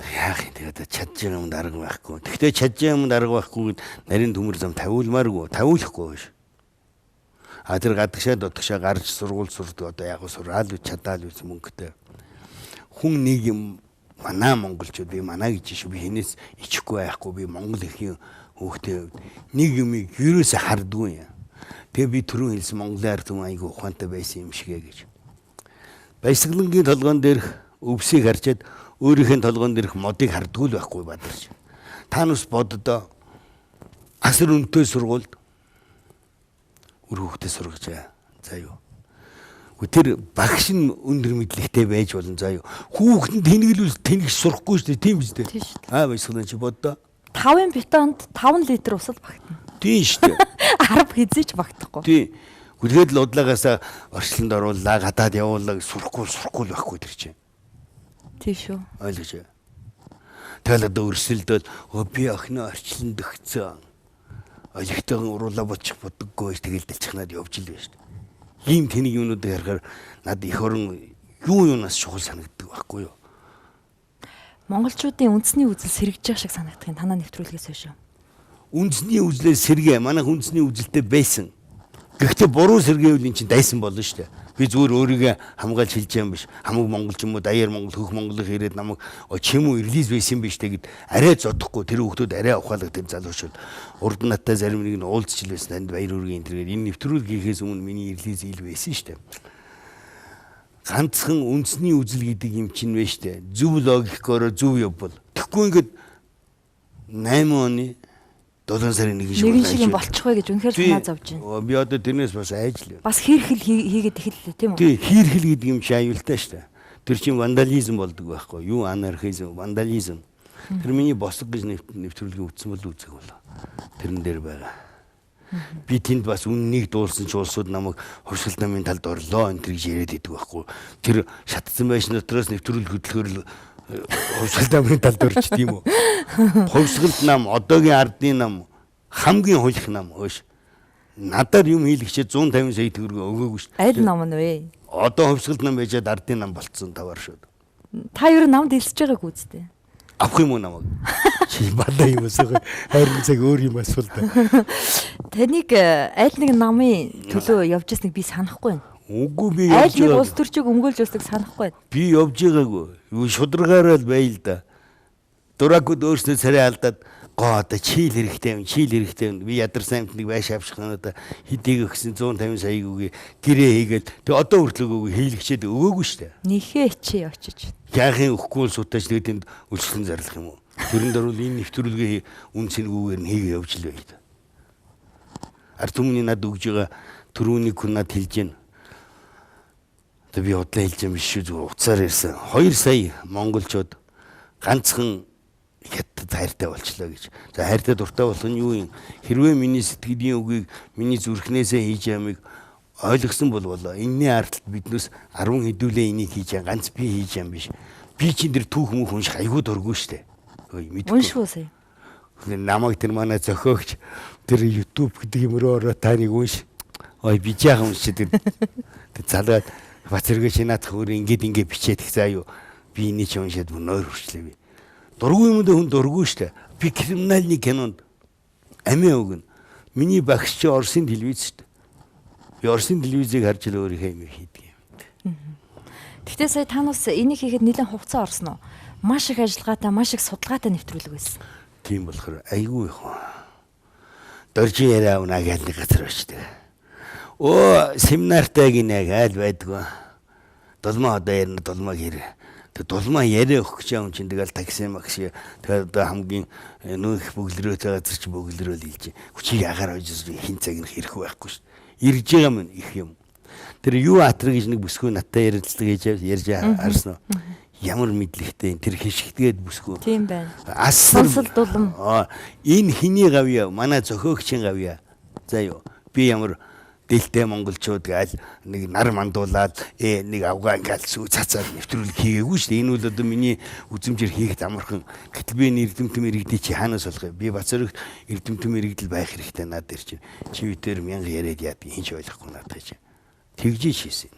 B: Яах юм тэгээд чадж байгаа юмд арга байхгүй. Тэгтээ чадж байгаа юмд арга байхгүй гэд нарийн төмөр зам тавиулмааргүй, тавиулахгүй биш. А тэр гадагшаа дутагшаа гарч сургууль сурдаг одоо яг сураал чадаал үз мөнгөтэй. Хүн нэг юм манай монголчууд би манай гэж шүү би хинээс ичихгүй байхгүй би монгол эрхийн хүүхдээ нэг юмыг ерөөсө хардггүй юм. Тэгээ би түрүүн хэлсэн Монголын ард түмэн айгүй ухаантай байсан юм шигэ гэж. Баясгалангийн толгоон дээрх өвсийг харчаад өөрийнхөө толгоон дээрх модыг хардггүй л байхгүй бадарч. Та нүс боддоо асар үнэтэй сургуульд үр хүүхдээ сургаж байгаа. За юу. Тэр багш нь өндөр мэдлэгтэй байж болно заа юу. Хүүхэд нь тэнэглүүл тэнэгш сурахгүй шүү дээ тийм биз дээ. Аа баясгалан чи боддоо.
A: 5-ын бетонд 5 литр ус л багтана.
B: Тийм шүү дээ.
A: 10 хэзээ ч багтахгүй.
B: Тийм. Хүлгээд л удлагаасаа орчлонд оруулаа, гадаад явуулаа сурахгүй сурахгүй л байхгүй тэр чинь.
A: Тийм шүү.
B: Ойлгож байна. Тэгэл одоо өрсөлдөөл би охиноо орчлонд өгцөн. Олигтойгон уруулаа бочих бодоггүй тэгэл дэлчихнаад явж л байна шүү дээ. Ийм тэнэг юмнуудыг харахаар над эх орон юу юунаас чухал санагддаг байхгүй юу?
A: Монголчуудын үндэсний үзэл сэргэж байгаа шиг санагдах юм танаа нэвтрүүлгээс хойш.
B: Үндэсний үзлээс сэргээ манайх үндэсний үзэлтэй байсан. Гэхдээ буруу сэргээвэл эн чинь дайсан болно шүү дээ. Би зүгээр өөрийгөө хамгаалж хэлж байгаа юм биш. Хамаг монгол ч юм уу, даяар монгол, хөх монголын ирээд намайг чим үү релиз байсан юм биш үү гэд арай зодохгүй тэр хүүхдүүд арай ухаалаг тэр залуучууд урд надтай зарим нэг нь уулзч л байсан. Танд баяр хүргэе энэ тэргээр энэ нэвтрүүлэг хийхээс өмнө миний релиз ил байсан шүү дээ. Ганцхан үндэсний үзэл гэдэг юм чинь вэ шүү дээ. Зөв логикоороо зөв явбал. Тэгэхгүй ингээд 8 оны 7 сарын 1
A: шиг нэгэн шиг юм болчих вэ гэж үнэхээр санаа зовж
B: байна. Би одоо тэрнээс бас айж л.
A: Бас хийрхэл хийгээд эхэллээ тийм үү?
B: Тий, хийрхэл гэдэг юм чи аюултай шүү дээ. Тэр чинь вандализм болдог байхгүй юу? Анархизм, вандализм. Тэр миний босго гэж нэвтрүүлгийг үтсэн бол үзэх болоо. Тэрэн дээр байгаа. Би тэнд бас үннийг дуулсан ч улсууд намайг хувьсгал намын талд орлоо энэ төр гэж яриад идэг байхгүй. Тэр шатсан байшин дотроос нэвтрүүлэг хөдлөхөөр л хувьсгал намын талд орч тийм үү? Хувьсгалт нам одоогийн ардын нам хамгийн хулих нам өөш. Надаар юм хийлгчээ 150 сая төгрөг өгөөгүй шүү.
A: Аль нам нь вэ?
B: Одоо хувьсгалт нам байжаад ардын нам болцсон тавар шүү.
A: Та ер нь намд элсэж байгааг үсттэй.
B: Авах юм уу намайг? Чи бадаа юм асуух. Харин цаг өөр юм асуул та.
A: Таныг аль нэг намын төлөө явж ирснийг би санахгүй байна.
B: Үгүй би явж
A: байгаа. Аль нэг улс төрчийг өмгөөлж явсныг санахгүй байна.
B: Би явж байгаагүй. Юу шударгаараа л байл да. Дуракуд өөрснөө царай алдаад гоо одоо чийл хэрэгтэй юм, чийл хэрэгтэй юм. Би ядарсан амтныг байш авчих надаа хэдийг өгсөн 150 саяг үгүй гэрээ хийгээд тэг одоо хүртэл өгөөгүй хийлгчээд өгөөгүй шүү дээ.
A: Нэхээ чи очиж.
B: Яахын өгөхгүй л сутаж тэгээд тэнд үйлчлэн зарлах юм уу? Тэрэн дээр бол энэ нэвтрүүлгээ үн цэнгүүгээр нь хийгээ явж л байл. Ард түмний над өгж байгаа түрүүний хүн над хэлж байна. Одоо би удлаа хэлж юм биш шүү зүгээр уцаар ярьсан. 2 сая монголчууд ганцхан хятад хайртай болчлоо гэж. За хайртай дуртай болох нь юу юм? Хэрвээ миний сэтгэлийн үгийг миний зүрхнээсээ хийж ямыг ойлгосон бол болоо. Энэний ардталд биднээс 10 хэдүүлээ энийг хийж яа ганц би хийж юм биш. Би чинь тэр түүх мөх унших айгүй дургүй штэ.
A: Ой мэдгүй. Унших уу сая?
B: Намайг тэр манай зохиогч тэр YouTube гэдэг юм руу ороо та нэг унш. Ой би жаахан уншиж тэр залгаад Бацэргээ чи наадах өөр ингээд ингээд бичээд их заа юу. Би энийг чи уншаад бүр нойр хүрчлээ би. Дургүй юмд хүн дургүй штэ. Би криминалны кинонд амиа өгнө. Миний багш чи Оросын телевиз штэ. Би Оросын телевизийг харж л өөрийнхөө юм хийдэг юм.
A: Гэхдээ сая танаас энийг хийхэд нэлээд хугацаа орсон уу? Маш их ажиллагаатай, маш их судалгаатай нэвтрүүлэг байсан.
B: Тийм болохоор айгүй их. Доржин яриа авна гэж нэг газар очдог. Өө семинартай гинэ айл байдгүй. Дулмаа одоо ярина, дулмаа гэр. Тэг дулмаа яриа өгөх гэж юм чинь тэгэл такси макси тэгэл одоо хамгийн нөөх бөглөрөөтэй газар чи бөглөрөөл хэлж. Хүчийг агаар хожиж хин цаг нь хэрэг байхгүй шүү. Ирж байгаа юм их юм. Тэр юу атар гэж нэг бүсгүй надтай ярилцлага хийж ярьж харсан уу? Ямар мэдлэгтэй тэр хишгтгээд бүсгүй.
A: Тийм байна.
B: Асар
A: Сонсол дулам.
B: Энэ хиний гавья, манай зохиогчийн гавья. За юу. Би ямар дэлтэй монголчууд гайл нэг нар мандуулаад нэг авгаа ингээл сүү цацаад нэвтрүүлэг хийгээгүй шүү дээ. Энэ бол одоо миний үзмжээр хийх амархан. Гэтэл би энэ эрдэмтэн иргэдийг чи хаанаас олох юм? Би Бацөрөгт эрдэмтэн иргэдэл байх хэрэгтэй над дээр чинь. Чи битэр мянга яриад яадаг хинч ойлгохгүй надад чи. Тэгжиж хийсэн.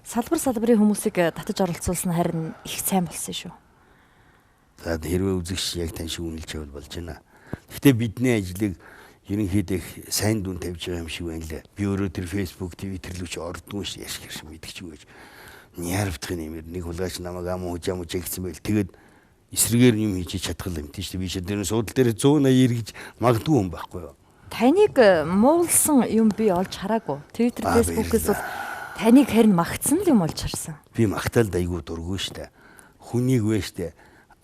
A: Салбар салбарын хүмүүсийг татаж оролцуулсан харин их сайн болсон шүү.
B: За хэрвээ үзэгч яг тань шиг үнэлж байвал болж байна. Гэхдээ бидний ажлыг ерөнхийдөө их сайн дүн тавьж байгаа юм шиг байна лээ. Би өөрөө тэр Facebook, Twitter рүү чи ордгоо ш яш хэрш мэдчихгүй байж. Нярвдах юм нэг хулгайч намайг ам хужаа мужаа гэсэн байл. Тэгээд эсрэгээр юм хийж чадхал юм тийм шүү дээ. Би ч тэр суудал дээр 180 эргэж магадгүй юм байхгүй юу?
A: Таныг муулсан юм би олж хараагүй. Twitter, Facebook-ээс бол таныг харин магтсан л юм олж харсан.
B: Би магтаалд айгүй дургүй шүү дээ. Хүнийг вэ шүү дээ.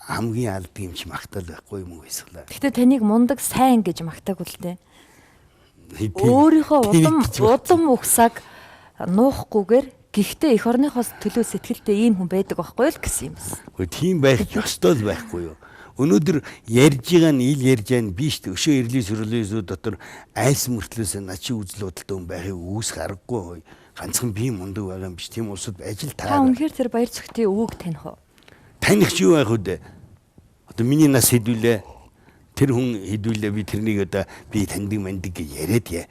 B: Хамгийн алдаг юм чи мактал байхгүй юм уу хэсгэлээ.
A: Гэхдээ таныг мундаг сайн гэж магтаагүй л дээ. Өөрийнхөө удам угсааг нуухгүйгээр гэхдээ эх орныхоос төлөө сэтгэлтэй ийм хүн байдаг байхгүй л гэсэн юм бас.
B: Гэхдээ тийм байх ёстой л байхгүй юу? Өнөөдөр ярьж байгаа нь ил ярьж байгаа нь биш үү? Өшөө ирлийн сүрлээсүү дотор айс мөртлөөс на чи үзэл бодолтой хүн байхыг үүсэх аргагүй хой. Ганцхан би мундаг байгаа юм биш. Тийм улсад ажил
A: таа. Та үнэхээр тэр баяр цогтын өвөг таних уу?
B: Таних чи юу байх вэ? Одоо миний нас хэдүүлээ тэр хүн хэдүүлээ би тэрнийг одоо би таньдаг мандаг гэж яриад яа.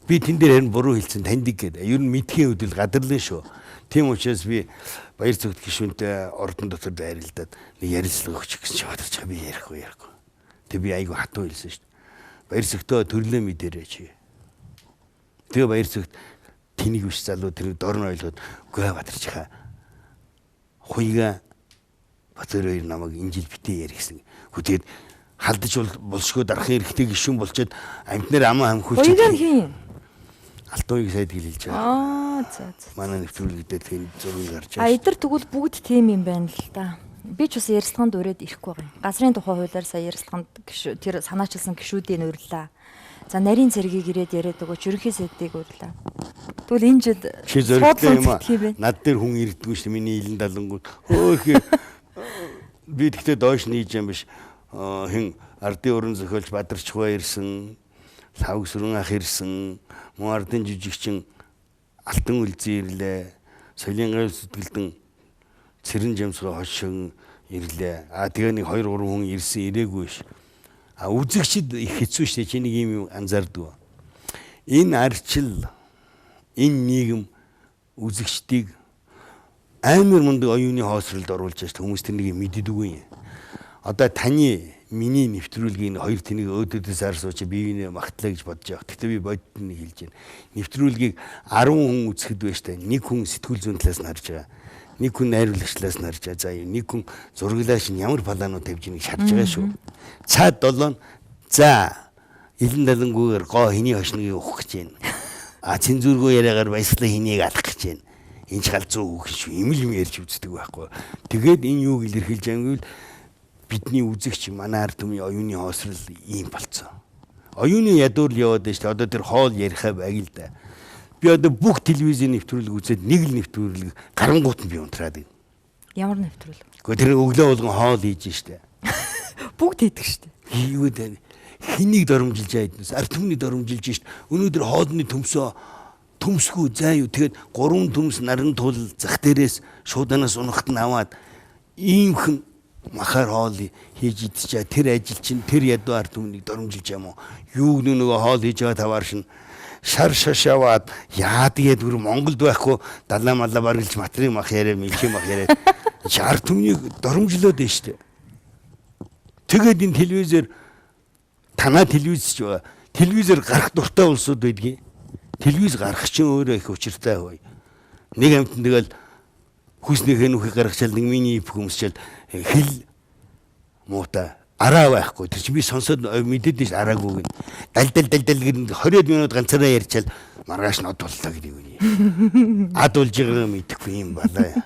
B: Би тэн дээр харин буруу хэлсэн таньдаг гэдэг. Ер нь мэдхийн үед л гадарлаа шүү. Тийм учраас би баяр цогт гишүүнтэй ордон дотор дайралдаад нэг ярилцлага өгч гэсэн чи бадарч би ярихгүй. Тэг би айгүй хатуу хэлсэн шүү дээ. Баяр цогтөө төрлөө мэдэрэй чи. Тэгээ баяр цогт тэнийг биш залуу тэр дорн ойлгоод үгүй бадарч хаа. Хуйга Бацөр хоёр намайг энэ жил битээ ярь гэсэн. Хүү тэгээд халдаж болшгоо дарахын эрхтэй гишүүн болчоод амтнаар амаа хамхуулчих.
A: Хуйг нь хин юм?
B: Алтан уйг сайд хэлж байгаа.
A: Аа за за.
B: Манай нэвтрүүлэгдээ тийм зургийг гарч байгаа.
A: А эдэр тэгвэл бүгд тийм юм байна л да. Би ч бас ярилцлаганд ураад ирэхгүй байгаа юм. Газрын тухай хуулиар сая ярилцлаганд тэр санаачилсан гишүүдийг урлаа. За нарийн цэргийг ирээд яриад өгөөч ерөнхий сайдыг урлаа. Тэгвэл энэ жил
B: суудлын юм аа. Над дээр хүн ирдэггүй шүү дээ. Миний илэн далангууд. Хөөх би тэгтээ доош нийж юм биш. Хэн ардын уран зохиолч Бадарчхуй ирсэн, Лавг сүрэн ах ирсэн, мөн ардын жижигчин Алтан үлзий ирлээ, Соёлын гай сэтгэлдэн Цэрэн жамсгаа хошин ирлээ. А тэгээ нэг 2 3 хүн ирсэн ирээгүй биш. А үзэгчд их хэцүү шүү дээ. Чи нэг юм анзаардаг. Энэ арчил, энэ нийгэм үзэгчдийг амар мундаг оюуны хоосролд оруулж байгаа шүү. Хүмүүс тэрнийг мэддэггүй юм. Одоо таны миний нэвтрүүлгийн хоёр тэнийг өөдөөдөөс ар сууч биеийн магтлаа гэж бодож байгаа. Гэхдээ би бодит нэг хэлж байна. Нэвтрүүлгийг 10 хүн үзэхэд байж та нэг хүн сэтгүүл зүйн талаас нь харж байгаа. Нэг хүн найруулагч талаас нь харж байгаа. За нэг хүн зураглаач нь ямар планууд тавьж байгааг шарж байгаа шүү. Цаад долоо за илэн далангүйгээр гоо хэний хошногийг ухах гэж байна. А цензургүй яриагаар баясгалан хэнийг алах гэж байна. Энэ ч галзуу үг шүү. Им л юм ярьж үздэг байхгүй. Тэгээд энэ юуг илэрхийлж байгаа юм гэвэл бидний үзэгч манай ард түмний оюуны хоосрол ийм болцсон. Оюуны ядуур л яваад байна шүү дээ. Одоо тэр хоол ярихаа байг л да. Би одоо бүх телевизийн нэвтрүүлэг үзээд нэг л нэвтрүүлэг гарангуут нь би унтраад байна.
A: Ямар нэвтрүүлэг?
B: Гэхдээ тэр өглөө болгон хоол хийж штэ.
A: Бүгд хийдэг штэ.
B: Юу гэдэг хэнийг доромжилж яаднаас ард түмний доромжилж штэ. Өнөөдөр хоолны төмсөө төмсгүү заа юу тэгээд 3 төмс наран тул зах дээрээс шууданаас унахт нь аваад иймхэн махаар хоол хийж идчихээ тэр ажил чинь тэр ядуу ард түмнийг доромжилж юм уу? Юуг нөгөө хоол хийж байгаа таваар шин шар шаш аваад яад гээд бүр Монголд байхгүй далаа малаа баргалж матрын мах яриа мэлхий мах яриа ард түмнийг доромжлоод байна шүү дээ. Тэгээд энэ телевизээр танаа телевиз ч байгаа. Телевизээр гарах дуртай улсууд байдгийг. Телевиз гарах чинь өөрөө их учиртай бай. Нэг амтан тэгэл хүснийхээ нүхийг гаргачаал нэг мини ипх өмсчээл хэл муутай араа байхгүй. Тэр чинь би сонсоод мэдээд ш араагүй гин. Дал дал дал дал гин 20 минут ганцаараа ярьчаал маргааш нод боллоо гэдэг юм. Ад болж байгаа мэдэхгүй юм балаа.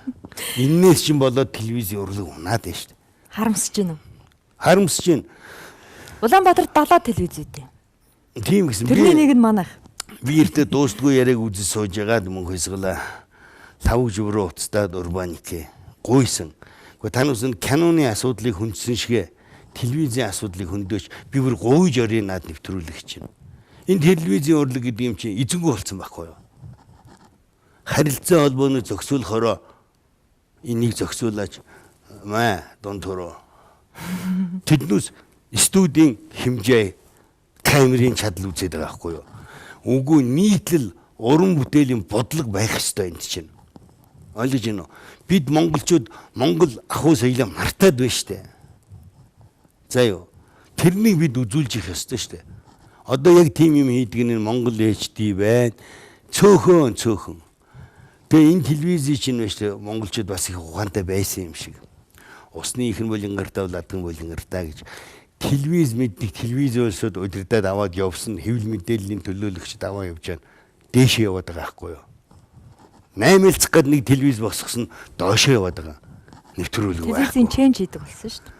B: Иннээс чинь болоод телевизийн урлаг унаад байна шүү дээ.
A: Харамсаж байна уу?
B: Харамсаж байна.
A: Улаанбаатар 70 телевиз үүдээ.
B: Тийм гэсэн.
A: Тэрний нэг нь манайх.
B: Би эртээ дуустгүй яриаг үзэж сууж байгаад мөнх хэсгэлээ. Лавг живрөө уцтаад урбаникэ. Гуйсан. Гэхдээ танаас энэ киноны асуудлыг хүндсэн шигэ телевизийн асуудлыг хөндөөч, би бүр гуйж орё над нэвтрүүлэх чинь. Энэ телевизийн урлаг гэдэг юм чинь эзэнгүй болсон байхгүй юу? Харилцаа холбооны зохицуулахороо энийг зохицуулаач маа дунд төрөө. Тэднүүс студийн хэмжээ, камерын чадал үзээд байгаа байхгүй юу? Үгүй, нийтлэл уран бүтээлийн бодлого байх ёстой энд чинь. Ойлгож байна уу? Бид монголчууд Монгол ахуй соёлоо мартаад байна штэ. За юу. Тэрнийг бид үзүүлж их ёстой штэ. Одоо яг тийм юм хийдэг нь Монгол HD байна. Цөөхөн цөөхөн. Тэгээ энэ телевизийн чинь байна штэ, монголчууд бас их ухаантай байсан юм шиг. Усны ихэр болонгартаа ладган болонгартаа гэж телевиз мэддэг телевиз улсууд удирдаад аваад явсан, хэвлэл мэдээллийн төлөөлөгчд аваа явж байна. Дээшээ яваад байгаа байхгүй юу? 8 илцэх гээд нэг телевиз босгосон, доошоо яваад байгаа. Нэвтрүүлэг
A: байх. Телевизийн change хийдэг болсон шүү дээ.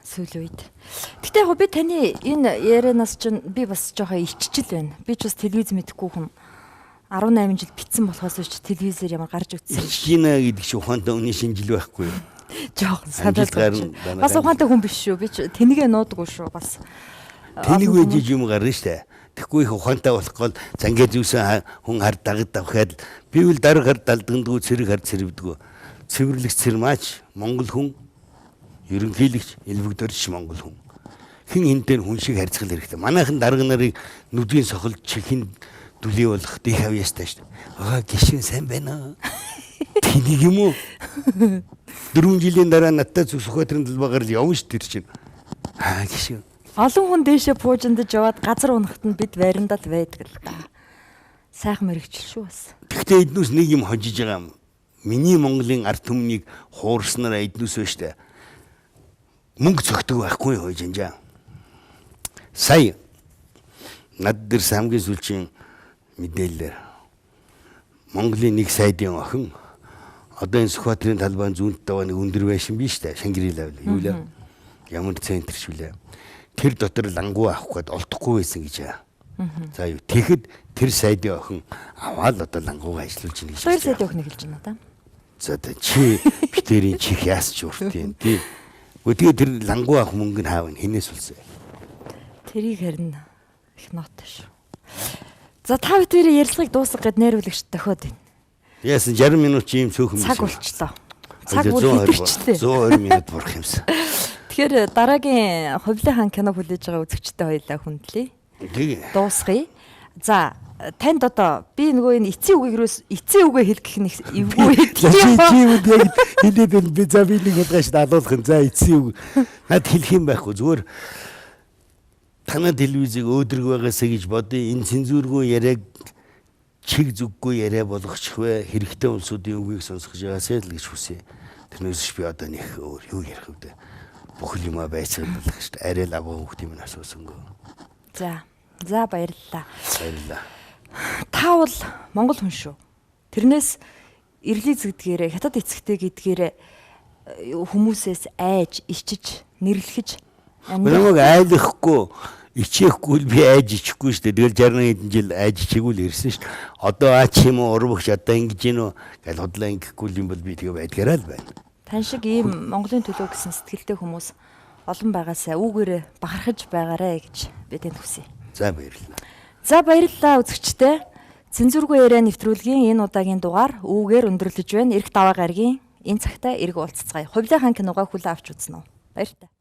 A: Сүүлийн үед. Гэтэ яг би таны энэ ярианаас чинь би бас жоохон иччил байна. Би ч бас телевиз мэдэхгүй хүн 18 жил битсэн болохоос биш, телевизээр ямар гарч үзсэн.
B: Ичгинэ гэдэг чинь ухаантай хүний шинжил байхгүй юу?
A: Жоохон санаад. Бас ухаантай хүн биш шүү. Би ч тэнийгээ нуудаггүй шүү бас.
B: Тэнийг үеж юм гарна штэ. Тэгэхгүй их ухаантай болох гол зангээ зүүсэн хүн хар дагад давхаад би бол дарга хар далдгандгүй, цэрэг хар цэрвдгүү. Цэвэрлэг цэрмаач Монгол хүн, ерөнхийлөгч элбэг дөрж Монгол хүн. Хэн хинтээ хүн шиг харьцах хэрэгтэй. Манайхан дарга нарыг нүдгийн сохолд чихэн дүлий болох дих авьяастай шүү дээ. Аа, гişүн сайн байна. Тэнийг юм уу? 4 жилийн дараа надтай зүг Сүхбаатарын талбайгаар л явна шүү тэр чинь. Аа, гişүн.
A: Олон хүн дээшээ пуужиндаж яваад газар унахт нь бид бариндал байдаг л да. Сайхан мэрэгчл шүү бас.
B: Гэхдээ эднүс нэг юм хожиж байгаа юм. Миний Монголын ард түмнийг хуурснараа эднүс байна штэ. Мөнгө цогтөг байхгүй хөөж энэ. Сая над дээр хамгийн сүүлчийн мэдээлэлээр Монголын нэг сайдын охин одоо энэ Сүхбаатарын талбайн зүүнт даваа нэг өндөр байшин биш үү? Шангрила юу лээ? Ямар центр ч үлээ. Тэр дотор лангуу авах гээд олдохгүй байсан гэж. За юу. Тэгэхэд тэр сайдын охин аваад одоо лангуугаа ажиллуулж байна гэж.
A: Хоёр сайдын охиныг хэлж байна да.
B: За чи битэрийн чих яас ч урт юм тий. Гэхдээ тэр лангуу авах мөнгө нь хаав хинээс үлсэ.
A: Тэрийг харин их нотой шүү. За, та бүдэрийн ярилцлагыг дуусгах гээд найруулагч дохиод байна.
B: Яасан 60 минут чи юм цөөхөн
A: Цаг болчлоо. Цаг бүр хэтэрчлээ.
B: 120 минут бурах юмсан.
A: Тэгэхээр дараагийн Хувлын хаан кино хүлээж байгаа үзэгчтэй хоёлаа хүндлэе.
B: Тэгээ.
A: Дуусгая. За, танд одоо би нөгөө энэ эцсийн үгийг рүүс эцсийн үгээ хэлгэх нь эвгүй
B: Чи чи үд яг хэлээд байна. Би за би нэг удаа шүү алуулах нь. За, эцсийн үг. Над хэлэх юм байхгүй. Зүгээр танай телевизийг өөдрөг байгаасаа гэж бодъё. Энэ цензургүй яриаг чиг зүггүй яриа болгочих вэ? Хэрэгтэй улсуудын үгийг сонсгож байгаасай л гэж хүсье. Тэрнээс би одоо нэг өөр юу ярих вэ? Бүхэл юмаа байцгаалах шүү дээ. Арай л аваа хүүхд юм асуусангүй.
A: За. За, баярлалаа.
B: Баярлалаа.
A: Та бол Монгол хүн шүү. Тэрнээс эрлиз гэдгээрээ, хятад эцэгтэй гэдгээрээ хүмүүсээс айж, ичиж, нэрлэхэж
B: амьдрах. Намайг айлахгүй, ичээхгүй л би айж ичихгүй шүү дээ. Тэгэл 60 хэдэн жил айж ичээгүй л ирсэн шүү дээ. Одоо аа чи юм уу урвагч одоо ингэж гин үү гэл худлаа ингэхгүй юм бол би тэгээ байдгаараа л байна.
A: Тань шиг ийм Монголын төлөө гэсэн сэтгэлтэй хүмүүс олон байгаасаа үүгээрээ бахархаж байгаарэ гэж би танд хүсье.
B: За, баярлалаа.
A: За, баярлалаа үзэгчдээ. Цензургүй яриа нэвтрүүлгийн энэ удаагийн дугаар үүгээр өндөрлөж байна. Ирэх даваа гарагийн энэ цагта эрг уулзцгаая. Хувлын хаан киногоо хүлээн авч үзнэ үү. Баяртай.